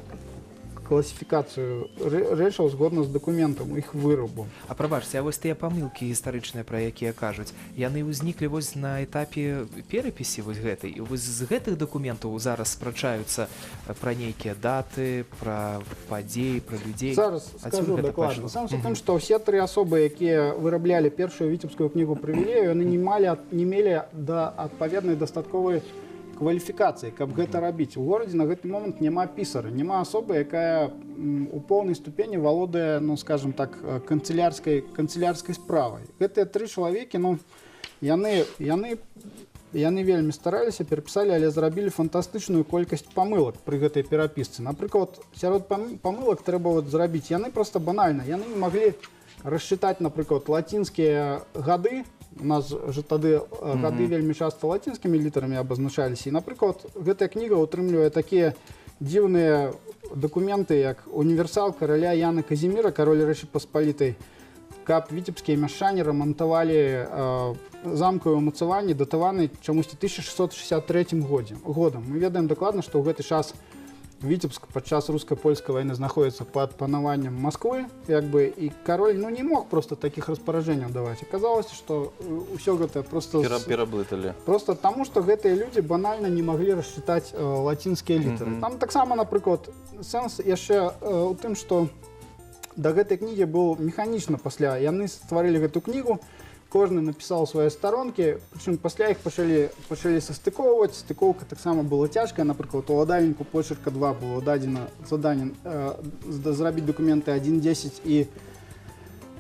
Speaker 3: класіфікацыю рэчаў згодна з дакументам, іх вырабу.
Speaker 2: А прабачце, а вось тыя памылкі гістарычныя, пра якія кажуць, яны ўзніклі вось на этапе перапісі вось гэтай. І вось з гэтых дакументаў зараз спрачаюцца пра нейкія даты, пра падзеі, пра людзей.
Speaker 3: Зараз
Speaker 2: Адсюль
Speaker 3: скажу
Speaker 2: гэта
Speaker 3: дакладна.
Speaker 2: пайшло.
Speaker 3: Сэнс у тым, што ўсе тры асобы, якія выраблялі першую віцебскую кнігу прывілею, яны не мелі да адпаведнай дастатковай кваліфікацыі, каб гэта рабіць. У горадзе на гэты момант няма пісара, няма асобы, якая у поўнай ступені валодае, ну, скажем так, канцылярскай справай. Гэтыя тры чалавекі, ну, яны вельмі стараліся, перапісалі, але зрабілі фантастычную колькасць памылак пры гэтай перапісцы. Напрыклад, сярод памылак трэба вот зрабіць. Яны проста банальна, яны не маглі рассчытаць, напрыклад, лацінскія гады. У нас же тады гады вельмі часта лацінскімі літарамі абазначаліся. І, напрыклад, гэтая кніга ўтрымлівае такія дзіўныя дакументы, як універсал караля Яна Казіміра, кароль Рэчы Паспалітай, каб віцебскія мяшчане рамантавалі замкавыя ўмацаванні, датаваны чамусьці 1663 годам. Мы ведаем дакладна, што ў гэты час Віцебск падчас руска-польскай вайны знаходіцца пад панаваннем Масквы, і кароль, ну, не мог просто такіх распараджэнняў даваць. Аказалася, што ўсё гэта просто
Speaker 1: Пераблыталі.
Speaker 3: Просто таму, што гэтыя людзі банальна не маглі рассчытаць лацінскія літары. Там таксама, напрыклад, сэнс яшчэ у тым, што да гэтай кнігі быў механічна пасля. Яны стварылі гэту кнігу, кожны напісаў свае старонкі, прычым пасля іх пачалі састыкоўваць. Стыкоўка таксама была цяжкая. Напрыклад, уладальніку почерка 2 было дадзена заданне зрабіць дакументы 1.10 і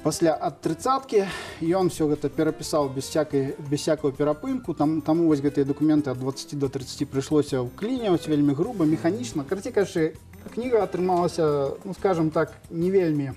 Speaker 3: пасля ад трыццаткі. Ён всё гэта перапісаў без всякого перапынку. Таму вось гэтыя дакументы ад 20 до 30 прыйшлося ўклініваць вельмі груба, механічна. Карацей кажучы, кніга атрымалася, ну, скажем так, не вельмі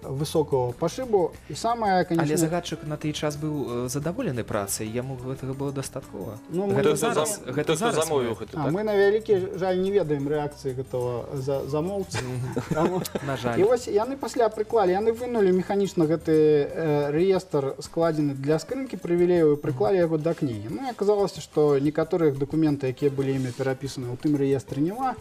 Speaker 3: высокого пашыбу. І самае, конечно,
Speaker 2: Але загадчык на той час быў задаволены працай, яму гэтага было дастаткова.
Speaker 3: Ну, мы
Speaker 2: Гэта
Speaker 1: Той, хто
Speaker 2: гэта зараз
Speaker 1: замовіў
Speaker 2: мы
Speaker 1: гэта,
Speaker 3: А,
Speaker 1: так?
Speaker 3: мы, на вялікі жаль, не ведаем рэакцыі гэтага замоўцы. Таму
Speaker 2: На жаль.
Speaker 3: І вось яны пасля прыклалі, яны вынулі механічна гэты рэестр, складзены для скрынкі прывілеяў, і прыклалі яго да кнігі. Ну, і аказалася, што некаторых дакументы, якія былі імі перапісаны, у тым рэестры няма.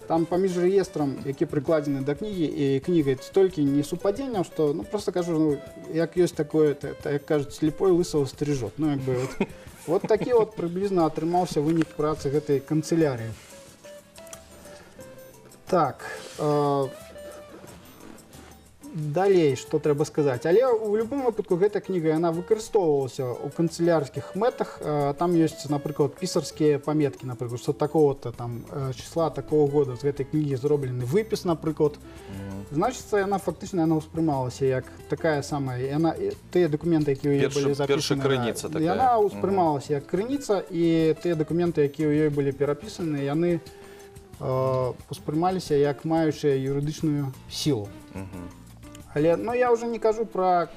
Speaker 3: Там паміж рэестрам, які прыкладзены да кнігі, і кнігай столькі несупадзенняў, што, ну, просто кажу, ну, як ёсць такое, як кажуць, слепой лысого стрижет. Ну, як бы, вот, вот такі вот прыблізна атрымаўся вынік працы гэтай канцылярыі. Так, далей што трэба сказаць, але у любым выпадку гэта кніга, яна выкарыстоўвалася ў канцылярскіх мэтах. Там ёсць, напрыклад, пісарскія паметкі, напрыклад, што такого-то там числа такого года з гэтай кнігі зроблены выпіс, напрыклад. Значыцца, яна фактычна, яна ўспрымалася як такая самая, яна, тыя дакументы, якія ў ёй былі
Speaker 1: Перша
Speaker 3: запісаны,
Speaker 1: крыніца такая.
Speaker 3: Яна ўспрымалася як крыніца, і тыя дакументы, якія ў ёй былі перапісаны, яны успрымаліся як маючыя юрыдычную сілу. Але, ну, я ўжо не кажу пра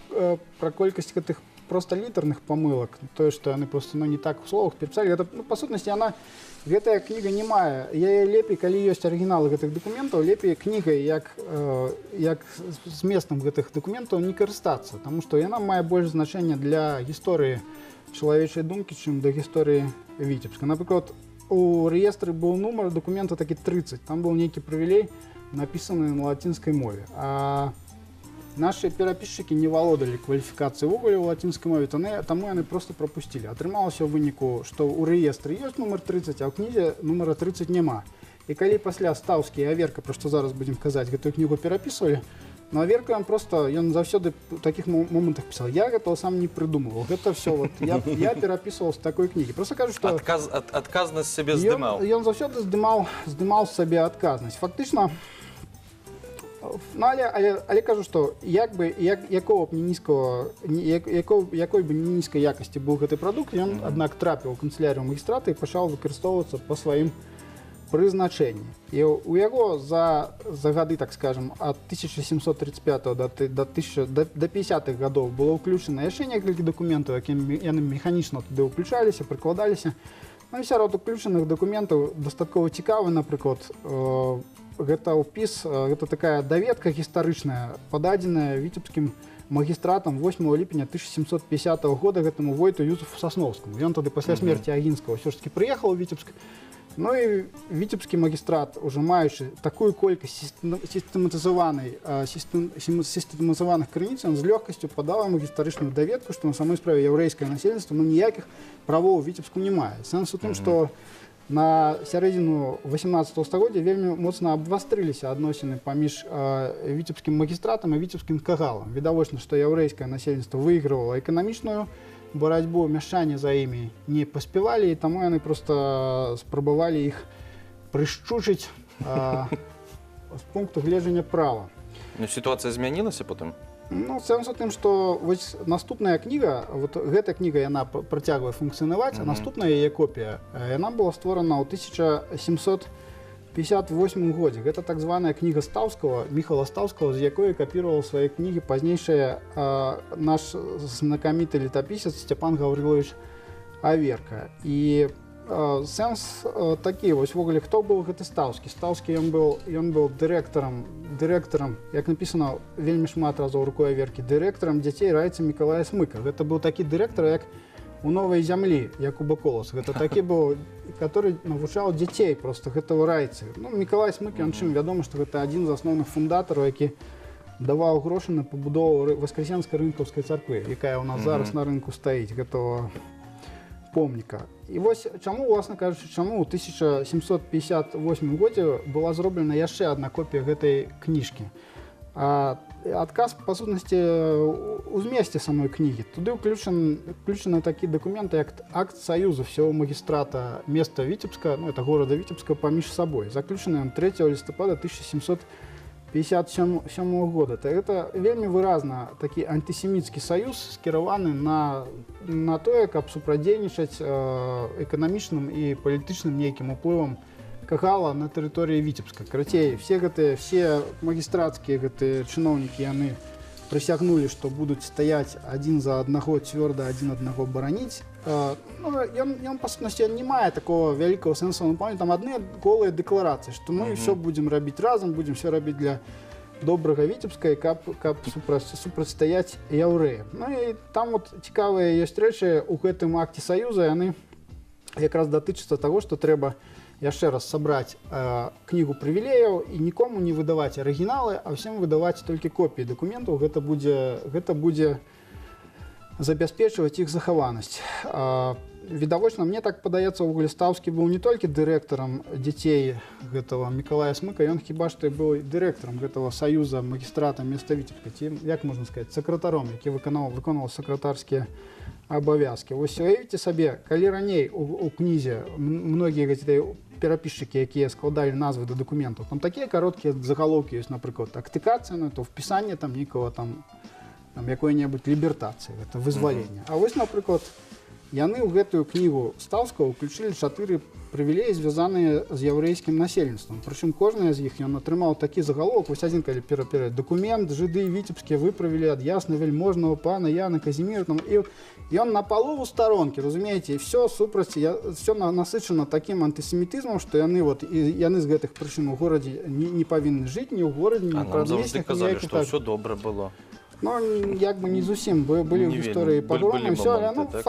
Speaker 3: колькасць гэтых проста літарных памылак, тое, што яны проста, ну, не так у словах перапісалі. Гэта, ну, па сутнасці, яна, гэтая кніга не мае. Яе лепей, калі ёсць арыгіналы гэтых дакументаў, лепей кнігай як зместам гэтых дакументаў не карыстацца, таму што яна мае больш значэння для гісторыі чалавечай думкі, чым да гісторыі Віцебска. Напрыклад, у рэестры быў нумар дакумента такі 30, там быў нейкі прывілей, напісаны на лацінскай мове. А нашы перапісчыкі не валодалі кваліфікацыяй увогуле ў лацінскай мове, таму яны проста прапусцілі. Атрымалася ў выніку, што ў рэестры ёсць нумар 30, а ў кнізе нумара 30 няма. І калі пасля Стаўскі і Аверка, пра што зараз будзем казаць, гэтую кнігу перапісвалі, но Аверка, ён просто, ён заўсёды у такіх момантах пісаў: «Я гэтага сам не прыдумываў, гэта всё вот, я перапісваў з такой кнігі». Просто кажу, што
Speaker 1: Адказнасць сябе здымаў.
Speaker 3: Ён заўсёды здымаў з сабе адказнасць. Фактычна, ну, але кажу, што як бы, як, якого б ні нізкого, ні, як, якого, якой бы ні нізкай якасці быў гэты прадукт, ён, аднак, трапіў у канцылярыю магістрата і пачаў выкарыстоўвацца па сваім прызначэнні. І у яго за гады, так скажем, ад 1735 до 50-х гадоў было ўключана яшчэ некалькі дакументаў, якімі яны механічна туды ўключаліся, прыкладаліся. Ну, і сярод уключаных дакументаў дастаткова цікавы, напрыклад, гэта ўпіс, гэта такая даведка гістарычная, пададзеная віцебскім магістратам 8 ліпеня 1750 года гэтаму войту Юзефу Сасноўскаму. Ён тады пасля смерці Агінскага ўсё ж таки прыехаў у Віцебск. Ну і віцебскі магістрат, уже маючы такую колькасць сістэматызаваных крыніц, ён з лёгкасцю падаў яму гістарычную даведку, што на самой справе яўрэйскае насельніцтва, ну, ніякіх правоў у Віцебску не мае. Сэнс у тым, што на сярэдзіну 18 стагоддзя вельмі моцна абвастрыліся адносіны паміж віцебскім магістратам і віцебскім кагалам. Відавочна, што яўрэйскае насельніцтва выйгравала эканамічную барацьбу, мяшчане за імі не паспявалі, і таму яны проста спрабавалі іх прышчучыць з пункту гледжання права.
Speaker 1: Ну, сітуацыя змянілася потым?
Speaker 3: Ну, сэнс у тым, што вось наступная кніга, вот гэта кніга, яна працягвае функцыянаваць, а наступная яе копія, яна была створана ў 1758 годзе. Гэта так званая кніга Стаўскага, Міхала Стаўскага, з якой капіраваў свае кнігі пазнейшая наш знакаміты летапісец Сцяпан Гаўрылович Аверка. І сэнс такі, вось увогуле, хто быў гэты Стаўскі? Стаўскі, ён был дырэктарам, як напісана вельмі шмат разоў рукой Аверкі, дырэктарам дзяцей райца Мікалая Смыка. Гэта быў такі дырэктар, як у Новай зямлі Якуба Коласа. Гэта такі быў, который навучаў дзяцей просто гэтага райцы. Ну, Мікалай Смык, ён чым вядома, што гэта адзін з асноўных фундатараў, які даваў грошы на пабудову Васкрасенскай рынкаўскай царквы, якая ў нас зараз на рынку стаіць, гэтага помніка. І вось чаму, уласна кажучы, чаму ў 1758 годзе была зроблена яшчэ адна копія гэтай кніжкі? Адказ, па сутнасці, у змесце самой кнігі. Туды ўключаны такі дакументы, як акт саюзу всего магістрата места Віцебска, ну, это горада Віцебска, паміж сабой. Заключаны ён 3 лістапада 1757 года. То это вельмі выразна такі антысеміцкі саюз, скіраваны на тое, каб супрацьдзейнічаць эканамічным і палітычным нейкім уплывам кагала на тэрыторыі Віцебска. Карацей, все магістрацкія гэтыя чыноўнікі, яны прысягнулі, што будуць стаяць адзін за аднаго цвёрда, адзін аднаго бараніць. Ну, ён, па сутнасці, не мае такого вялікага сэнсу, там адны голыя дэкларацыі, што мы все будзем рабіць разам, будзем все рабіць для добрага Віцебска і каб супрацьстаяць яўрэям. Ну і там вот цікавыя ёсць рэчы у гэтым акце саюза, яны якраз датычацца таго, што трэба яшчэ раз сабраць кнігу прывілеяў і нікому не выдаваць арыгіналы, а ўсім выдаваць толькі копіі дакументаў. Гэта будзе забяспечваць іх захаванасць. Відавочна, мне так падаецца, увогуле Стаўскі быў не толькі дырэктарам дзяцей гэтага Мікалая Смыка, ён хіба што і быў дырэктарам гэтага саюза магістрата места Віцебска, ці, як можна сказаць, сакратаром, які выконваў сакратарскія абавязкі. Вось уявіце сабе, калі раней у кнізе многія гэтыя перапісчыкі, якія складалі назвы да дакументаў, там такія кароткія загалоўкі ёсць, напрыклад, актыкацыя, ну, то впісанне там нейкага там якой-небудзь лібертацыі, гэта вызваленне. А вось, напрыклад, яны ў гэтую кнігу Стаўскага ўключылі 4 прывілеі, звязаныя з яўрэйскім насельніцтвам. Прычым кожная з іх ён атрымаў такі загаловак, вось адзін, калі перад дакумент жыды віцебскія выправілі ад яснавяльможнага пана Яна Казіміра, там, і ён на палову старонкі, разумееце, і всё супраць, всё насычана такім антысемітызмам, што яны вот, і яны з гэтых прычын у горадзе не павінны жыць, ні ў горадзе, ні
Speaker 1: А
Speaker 3: ў
Speaker 1: нам заўжды
Speaker 3: прадмесцях,
Speaker 1: казалі,
Speaker 3: ніякіх
Speaker 1: што
Speaker 3: так.
Speaker 1: ўсё добра было.
Speaker 3: Ну, як бы не зусім, бо былі
Speaker 1: Не
Speaker 3: ў гісторыі
Speaker 1: вельмі.
Speaker 3: пагромы,
Speaker 1: Былі
Speaker 3: всё, але,
Speaker 1: моманты,
Speaker 3: ну,
Speaker 1: так?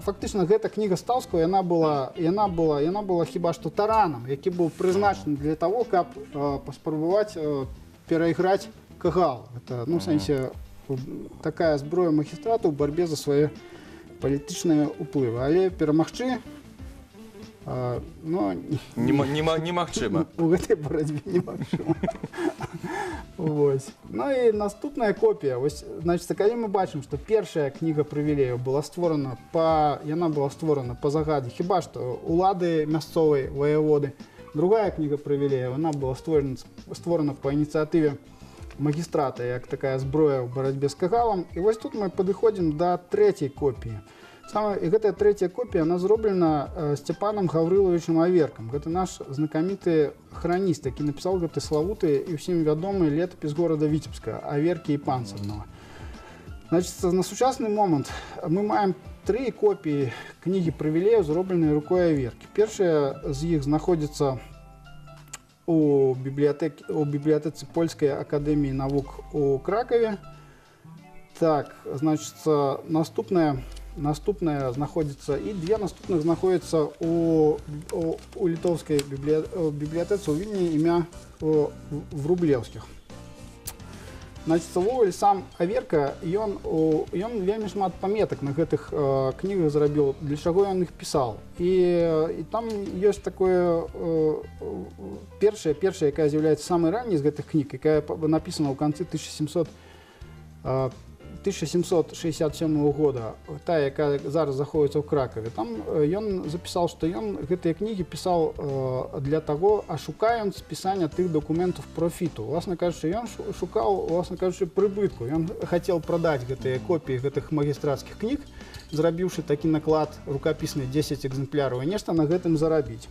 Speaker 3: фактычна гэта кніга Стаўскага, яна была хіба што таранам, які быў прызначаны для таго, каб паспрабаваць перайграць кагал. Это, ну, в сэнсе, такая зброя магістрату ў барьбе за свае палітычныя ўплывы. Але перамагчы, ну,
Speaker 1: Немагчыма.
Speaker 3: У гэтай барацьбе немагчыма. Вось. Ну і наступная копія. Вось, значит, калі мы бачым, што першая кніга прывілеяў была створана па, яна была створана па загадзе хіба што улады мясцовай ваяводы. Другая кніга прывілеяў, она была створана па ініцыятыве магістрата, як такая зброя ў барацьбе з кагалам. І вось тут мы падыходзім да трэцяй копіі. І гэтая трэцяя копія, она зроблена Сцяпанам Гаўрылавічам Аверкам. Гэта наш знакаміты храніст, які напісаў гэты славуты і ўсім вядомы летапіс горада Віцебска, Аверкі і Панцырнага. Значит, на сучасны момант мы маем тры копіі кнігі прывілеяў, зробленыя рукой Аверкі. Першая з іх знаходзіцца у бібліятэцы Польскай акадэміі навук у Кракаве. Так, значит, наступная знаходзіцца, і две наступных знаходзяцца у літоўскай бібліятэцы ў Вільні імя Врублеўскіх. Значит, увогуле сам Аверка, ён вельмі шмат паметак на гэтых кнігах зрабіў, для чаго ён іх пісаў. І там ёсць такое, першая, якая з'яўляецца самай ранняй з гэтых кніг, якая напісана ў канцы 1767 года, та, якая зараз захоўваецца ў Кракаве. Там ён запісаў, што ён гэтыя кнігі пісаў для таго, а шукае ён спісання тых дакументаў профіту. Уласна кажучы, ён шукаў, уласна кажучы, прыбытку. Ён хацеў прадаць гэтыя копіі гэтых магістрацкіх кніг, зрабіўшы такі наклад рукапісны 10 экземпляраў і нешта на гэтым зарабіць.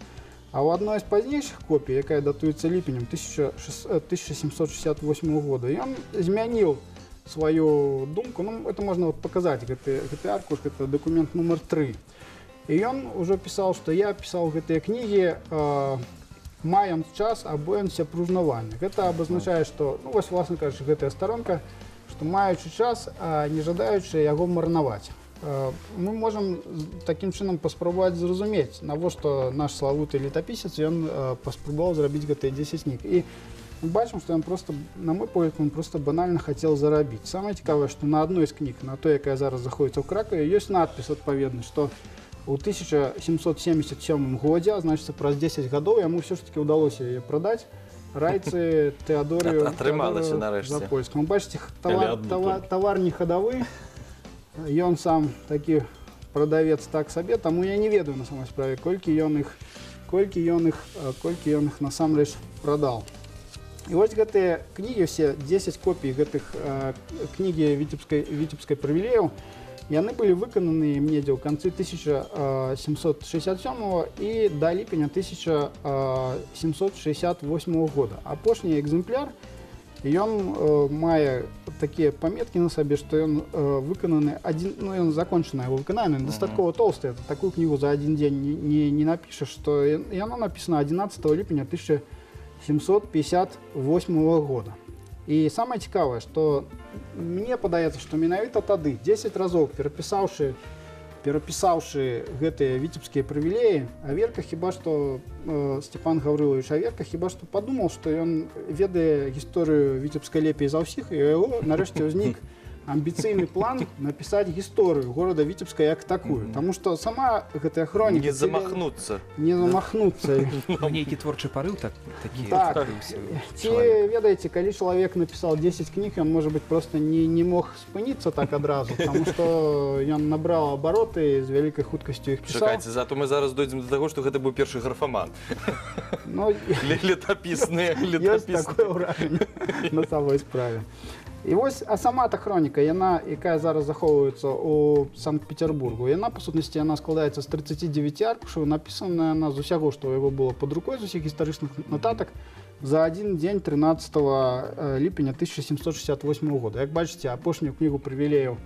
Speaker 3: А ў адной з пазнейшых копій, якая датуецца ліпенем 1768 года, ён змяніў сваю думку. Ну, это можно вот показать, гэты аркуш, это документ номер 3. І ён уже пісаў, што я пісаў гэтыя кнігі, маем час, абоемся пружнавання. Гэта абазначае, што, ну, вось, власна кажучы, гэтая старонка, што маючы час, а не жадаючы яго марнаваць. Мы можам такім чынам паспрабаваць зразумець, навошта наш славуты летапісец, ён паспрабаваў зрабіць гэтыя 10 кніг. І мы бачым, што ён просто, на мой погляд, он просто банальна хацеў зарабіць. Самае цікавае, што на адной з кніг, на той, якая зараз знаходзіцца ў Кракаве, ёсць надпіс адпаведны, што ў 1777 годзе, а значит, праз 10 гадоў яму ўсё ж такі ўдалося яе прадаць райцы Тэадорыю
Speaker 1: Атрымалася
Speaker 3: Тэадорыю
Speaker 1: нарэшце.
Speaker 3: Запольскаму. Бачыце,
Speaker 4: Але адну толькі.
Speaker 3: тавар не хадавы, ён сам такі прадавец так сабе, таму я не ведаю на самой справе, колькі ён іх насамрэч прадаў. І вось гэтыя кнігі, усе 10 копій гэтых кнігі Віцебскай прывілеяў, яны былі выкананы недзе ў канцы тысяча семьсот шестьдесят сёмага і да ліпеня тысяча семьсот шестьдесят восьмого года. Апошні экземпляр, ён мае такія паметкі на сабе, што ён выкананы адзін, ну, ён закончаны яго выкананне, ён дастаткова толсты, это такую кнігу за адзін дзень не напішаш, што яно напісана 11 ліпеня 1758 года. І самае цікавае, што мне падаецца, што менавіта тады, 10 разоў перапісаўшы гэтыя віцебскія прывілеі, Аверка хіба што Сцяпан Гаўрылавіч Аверка хіба што падумаў, што ён ведае гісторыю віцебскай лепей за ўсіх, і у яго нарэшце ўзнік Амбіцыйны план напісаць гісторыю горада Віцебска як такую. Таму што сама гэтая хроніка...
Speaker 1: Не замахнуцца.
Speaker 3: Не замахнуцца.
Speaker 2: Ну, нейкі творчы парыў такі.
Speaker 3: Так. Ці, ведаеце, калі чалавек напісаў 10 кніг, ён, можа быць, проста не мог спыніцца так адразу, таму што ён набраў абароты з вялікай хуткасцю іх пісаў.
Speaker 1: Чакайце, зато мы зараз дойдзем да таго, што гэта быў першы графаман.
Speaker 3: Ну,
Speaker 1: летапісны.
Speaker 3: Ёсць такое ўражанне на самой справе. І вось, а сама та хроніка, яна, якая зараз захоўваецца ў Санкт-Петербургу, яна, па сутнасці, яна складаецца з 39 аркушаў, напісаная яна з усяго, што ў яго было пад рукой, з усіх гістарычных нататак, за адзін дзень 13 ліпеня 1768 года. Як бачыце, апошнюю кнігу прывілеяў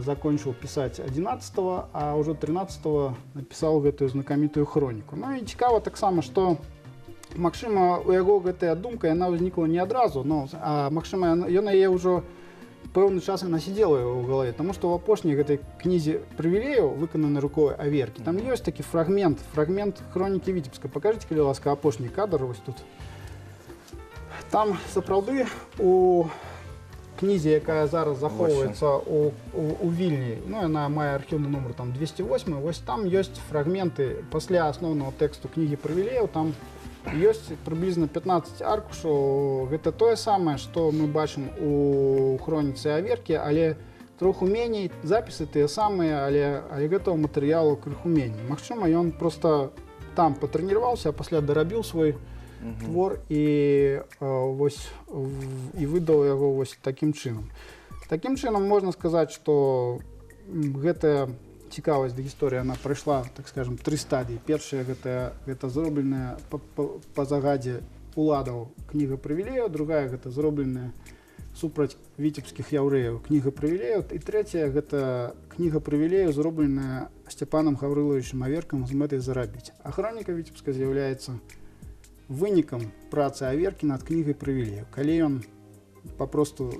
Speaker 3: закончыў пісаць 11, а ўжо 13 напісаў гэтую знакамітую хроніку. Ну і цікава таксама, што магчыма, у яго гэтая думка, яна ўзнікла не адразу, но, а магчыма, ён яе ўжо пэўны час яна сидзела ў галаве, таму што ў апошняй гэтай кнізе прывілеяў, выкананай рукой Аверкі, там ёсць такі фрагмент хронікі Віцебска. Пакажыце, калі ласка, апошні кадр вось тут. Там сапраўды у кнізе, якая зараз захоўваецца у Вільні, ну, яна мае архіўны нумар там 208, вось там ёсць фрагменты пасля асноўнага тэксту кнігі прывілеяў, там ёсць прыблізна 15 аркушаў. Гэта тое самае, што мы бачым у хроніцы Аверкі, але троху меней, запісы тыя самыя, але гэтага матэрыялу крыху меней. Магчыма, ён проста там патрэніраваўся, а пасля дарабіў свой твор і, вось, і выдаў яго вось такім чынам. Такім чынам можна сказаць, што гэтая цікавасць да гісторыі, она прайшла, так скажем, тры стадіі. Першая гэта зробленая па загадзе уладаў кніга прывілеяў, другая гэта зробленая супраць віцебскіх яўрэяў кніга прывілеяў, і трэцяя гэта кніга прывілеяў, зробленая Сцяпанам Гаўрылавічам Аверкам з мэтай зарабіць. А хроніка Віцебска з'яўляецца вынікам працы Аверкі над кнігай прывілеяў. Калі ён папросту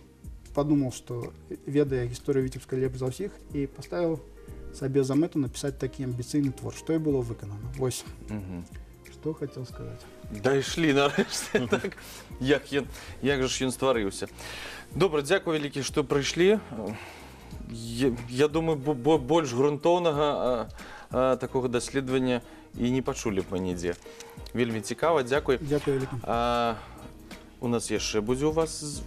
Speaker 3: падумаў, што ведае гісторыю Віцебска лепш за ўсіх, і паставіў сабе за мэту напісаць такі амбіцыйны твор, што і было выканана. Вось, што хацеў сказаць.
Speaker 1: Дайшлі нарэшце, так? Як жа ж ён стварыўся. Добра, дзякуй вялікі, што прыйшлі. Я думаю, больш грунтоўнага такога даследавання і не пачулі б мы нідзе. Вельмі цікава, дзякуй.
Speaker 3: Дзякуй вялікі.
Speaker 1: У нас яшчэ будзе у вас...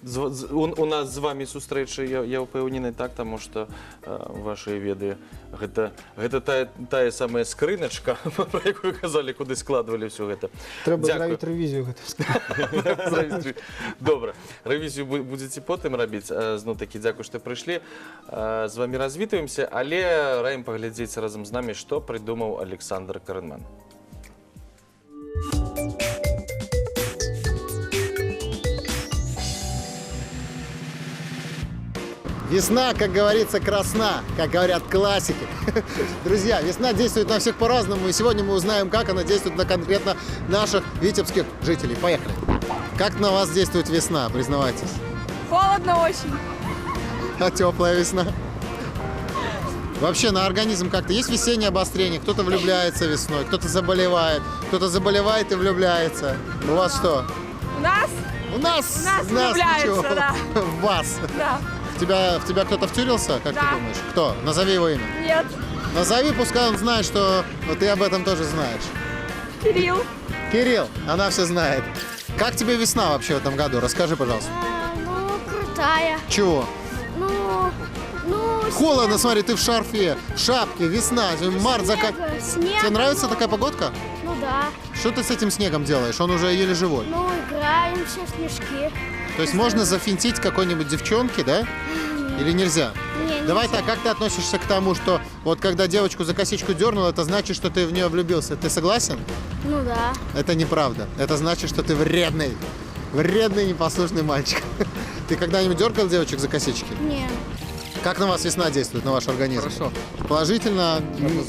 Speaker 1: У нас з вами сустрэча, я ўпэўнены, так, таму што вашыя веды гэта тая самая скрыначка, пра якую казалі, куды складвалі ўсё гэта.
Speaker 3: Трэба зрабіць рэвізію гэтую.
Speaker 1: Добра, рэвізію будзеце потым рабіць. Зноў-такі дзякуй, што прыйшлі. З вамі развітваемся, але раім паглядзець разам з намі, што прыдумаў Александр Карэнман.
Speaker 6: Весна, как говорится, красна, как говорят классики. Друзья, весна действует на всех по-разному, и сегодня мы узнаем, как она действует на конкретно наших витебских жителей. Поехали. Как на вас действует весна, признавайтесь?
Speaker 7: Холодно очень.
Speaker 6: А теплая весна? Вообще на организм как-то есть весеннее обострение? Кто-то влюбляется весной, кто-то заболевает и влюбляется. У вас что?
Speaker 7: У нас?
Speaker 6: У нас!
Speaker 7: У нас влюбляется, да.
Speaker 6: В вас?
Speaker 7: Да.
Speaker 6: В тебя кто-то втюрился, как
Speaker 7: да.
Speaker 6: Ты думаешь? Кто? Назови его имя.
Speaker 7: Нет.
Speaker 6: Назови, пускай он знает, что ты об этом тоже знаешь.
Speaker 7: Кирилл.
Speaker 6: Кирилл, она все знает. Как тебе весна вообще в этом году? Расскажи, пожалуйста.
Speaker 8: Ну, крутая.
Speaker 6: Чего?
Speaker 8: Ну,
Speaker 6: Холодно, смотри, ты в шарфе, в шапке, весна, март
Speaker 8: Снег.
Speaker 6: Тебе нравится такая погодка?
Speaker 8: Ну да.
Speaker 6: Что ты с этим снегом делаешь? Он уже еле живой.
Speaker 8: Ну, играемся в снежки.
Speaker 6: То есть можно зафинтить какой-нибудь девчонке, да? Или нельзя?
Speaker 8: Не,
Speaker 6: Давай
Speaker 8: нельзя.
Speaker 6: Так, как ты относишься к тому, что вот когда девочку за косичку дернул, это значит, что ты в нее влюбился. Ты согласен?
Speaker 8: Ну да.
Speaker 6: Это неправда. Это значит, что ты вредный. Вредный, непослушный мальчик. Ты когда-нибудь дергал девочек за косички?
Speaker 8: Нет.
Speaker 6: Как на вас весна действует, на ваш организм?
Speaker 9: Хорошо.
Speaker 6: Положительно?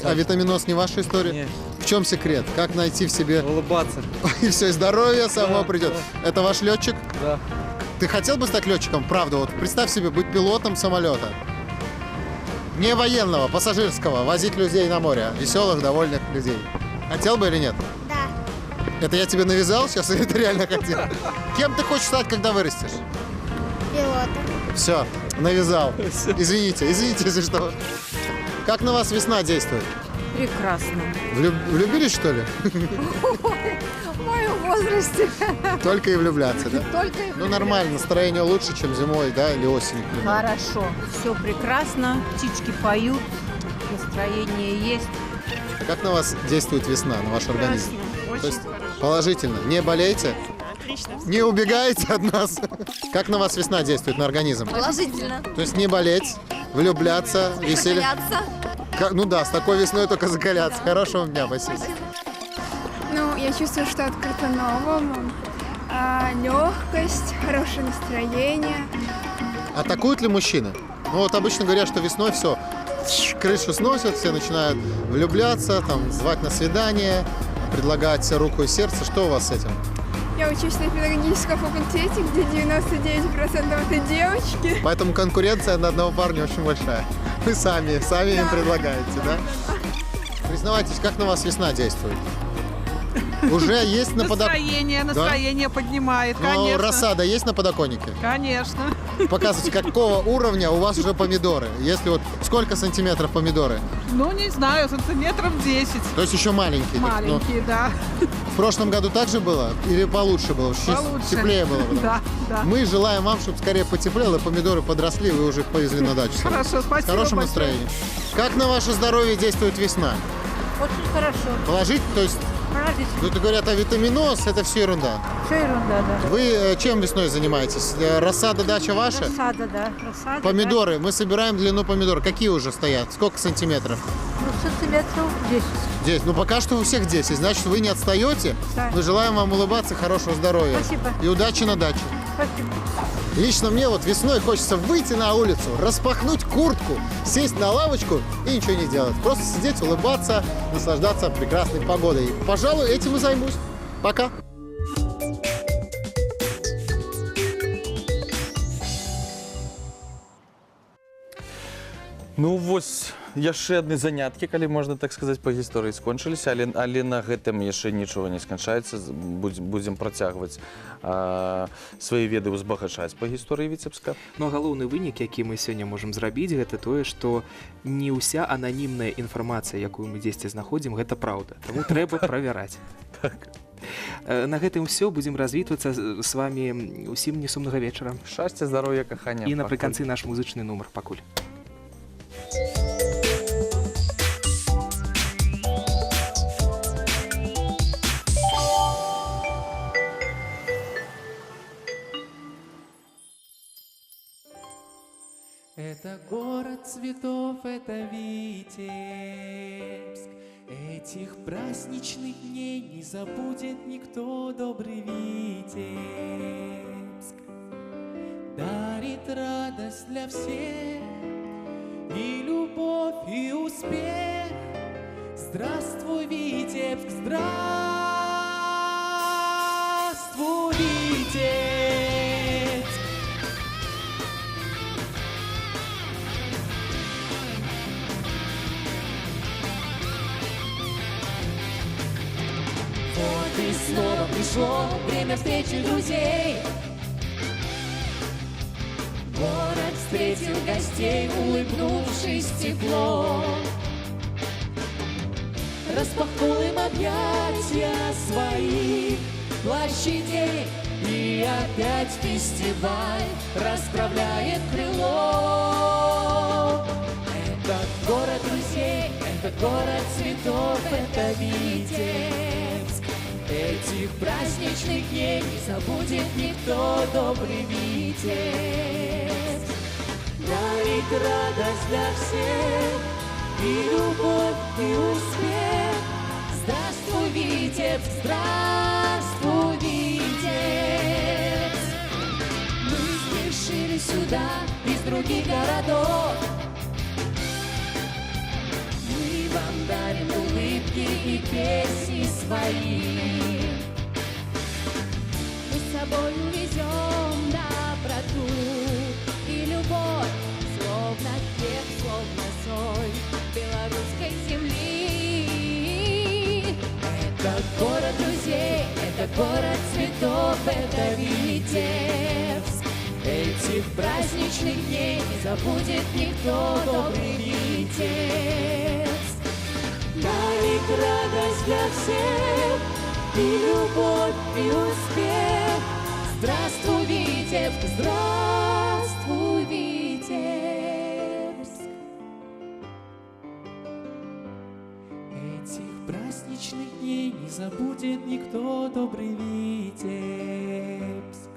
Speaker 6: А витаминоз не ваша история?
Speaker 9: Нет.
Speaker 6: В чем секрет? Как найти в себе...
Speaker 9: Улыбаться.
Speaker 6: И все, и здоровье само
Speaker 9: да,
Speaker 6: придет.
Speaker 9: Да.
Speaker 6: Это ваш летчик?
Speaker 9: Да.
Speaker 6: Ты хотел бы стать летчиком? Правда, вот представь себе, быть пилотом самолета. Не военного, пассажирского, возить людей на море. Веселых, довольных людей. Хотел бы или нет?
Speaker 8: Да.
Speaker 6: Это я тебе навязал сейчас или ты реально хотел? Кем ты хочешь стать, когда вырастешь?
Speaker 8: Пилота.
Speaker 6: Все, навязал. Извините, извините, если что. Как на вас весна действует?
Speaker 7: Прекрасно.
Speaker 6: Влюбились, что ли?
Speaker 7: В моем возрасте.
Speaker 6: Только и влюбляться, да?
Speaker 7: Только и
Speaker 6: Ну, нормально, настроение лучше, чем зимой, да, или осенью. к примеру.
Speaker 9: Хорошо, все прекрасно, птички поют, настроение есть.
Speaker 6: Как на вас действует весна, на ваш организм? То есть положительно. Не болейте?
Speaker 7: Отлично.
Speaker 6: Не убегайте от нас. Как на вас весна действует, на организм?
Speaker 7: Положительно.
Speaker 6: То есть не болеть, влюбляться, веселиться. Ну да, с такой весной только закаляться. Хорошего вам дня, спасибо.
Speaker 7: Ну, я чувствую, что открыто новому. Легкость, хорошее настроение.
Speaker 6: Атакуют ли мужчины? Ну вот обычно говорят, что весной все, крышу сносят, все начинают влюбляться, там, звать на свидание, предлагать руку и сердце. Что у вас с этим?
Speaker 7: Я учусь на педагогическом факультете, где 99% это девочки.
Speaker 6: Поэтому конкуренция на одного парня очень большая. Вы сами им предлагаете, да? Признавайтесь, как на вас весна действует? Уже есть на подоконнике?
Speaker 9: Настроение поднимает,
Speaker 6: Но рассада есть на подоконнике?
Speaker 9: Конечно.
Speaker 6: Показывайте, какого уровня у вас уже помидоры? Если вот сколько сантиметров помидоры?
Speaker 9: Ну, не знаю, сантиметров 10.
Speaker 6: То есть еще маленькие?
Speaker 9: Маленькие, да.
Speaker 6: В прошлом году так же было? Или получше было?
Speaker 9: Получше.
Speaker 6: Теплее было?
Speaker 9: Да, да.
Speaker 6: Мы желаем вам, чтобы скорее потеплело, помидоры подросли, вы уже их повезли на дачу.
Speaker 9: Хорошо, спасибо.
Speaker 6: С хорошим настроением. Как на ваше здоровье действует весна?
Speaker 9: Очень хорошо.
Speaker 6: Положить, то есть... Тут говорят, а витаминоз – это все ерунда.
Speaker 9: Все ерунда, да.
Speaker 6: Вы чем весной занимаетесь? Рассада, дача ваша?
Speaker 9: Рассада, да. Рассада,
Speaker 6: помидоры. Да. Мы собираем длину помидор. Какие уже стоят? Сколько сантиметров?
Speaker 9: Ну, сантиметров 10.
Speaker 6: 10. Ну, пока что у всех 10. Значит, вы не отстаете.
Speaker 9: Да.
Speaker 6: Мы желаем вам улыбаться, хорошего здоровья.
Speaker 9: Спасибо.
Speaker 6: И удачи на даче.
Speaker 9: Спасибо.
Speaker 6: Лично мне вот весной хочется выйти на улицу, распахнуть куртку, сесть на лавочку и ничего не делать. Просто сидеть, улыбаться, наслаждаться прекрасной погодой. Пожалуй, этим и займусь. Пока.
Speaker 1: Ну вось яшчэ адны заняткі, калі можна так сказаць, па гісторыі скончыліся, але на гэтым яшчэ нічога не сканчаецца. Будзем працягваць свае веды ўзбагачаць па гісторыі Віцебска.
Speaker 2: Ну, а галоўны вынік, які мы сёння можам зрабіць, гэта тое, што не ўся ананімная інфармацыя, якую мы дзесьці знаходзім, гэта праўда. Таму трэба правяраць.
Speaker 1: Так.
Speaker 2: На гэтым ўсё, будзем развітвацца з вамі. Усім несумнага вечара.
Speaker 1: Шчасця, здароўя, кахання.
Speaker 2: І напрыканцы наш музычны нумар. Пакуль.
Speaker 10: Это город цветов, это Витебск. Этих праздничных дней не забудет никто, добрый Витебск. Дарит радость для всех и любовь, и успех. Здравствуй, Витебск, здравствуй, Витебск. Вот и снова пришло время встречи друзей. Город встретил гостей, улыбнувшись тепло. Распахнул им объятия своих площадей. И опять фестиваль расправляет крыло. Это город друзей, это город цветов, это Витебск. Этих праздничных дней не забудет никто, добрый Витебск. Дарит радость для всех, и любовь, и успех. Здравствуй, Витебск, здравствуй, Витебск. Мы спешили сюда из других городов. Мы вам дарим улыбки и песни свои.
Speaker 8: Мы с собой увезем доброту и любовь, словно хлеб, словно соль белорусской земли.
Speaker 10: Это город друзей, это город цветов, это Витебск.
Speaker 8: Этих праздничных дней не забудет никто, добрый Витебск. Дарит радость для всех, и любовь, и успех. Здравствуй, Витебск, здравствуй, Витебск.
Speaker 10: Этих праздничных дней не забудет никто, добрый Витебск.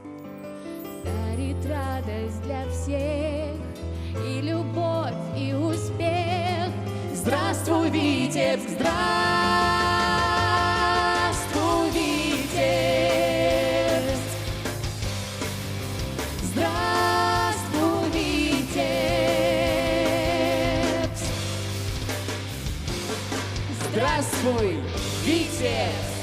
Speaker 8: Дарит радость для всех, и любовь, и успех.
Speaker 10: Здравствуй, Витебск, здравствуй, Витебск. Здравствуй, Витебск. Здравствуй, Витебск.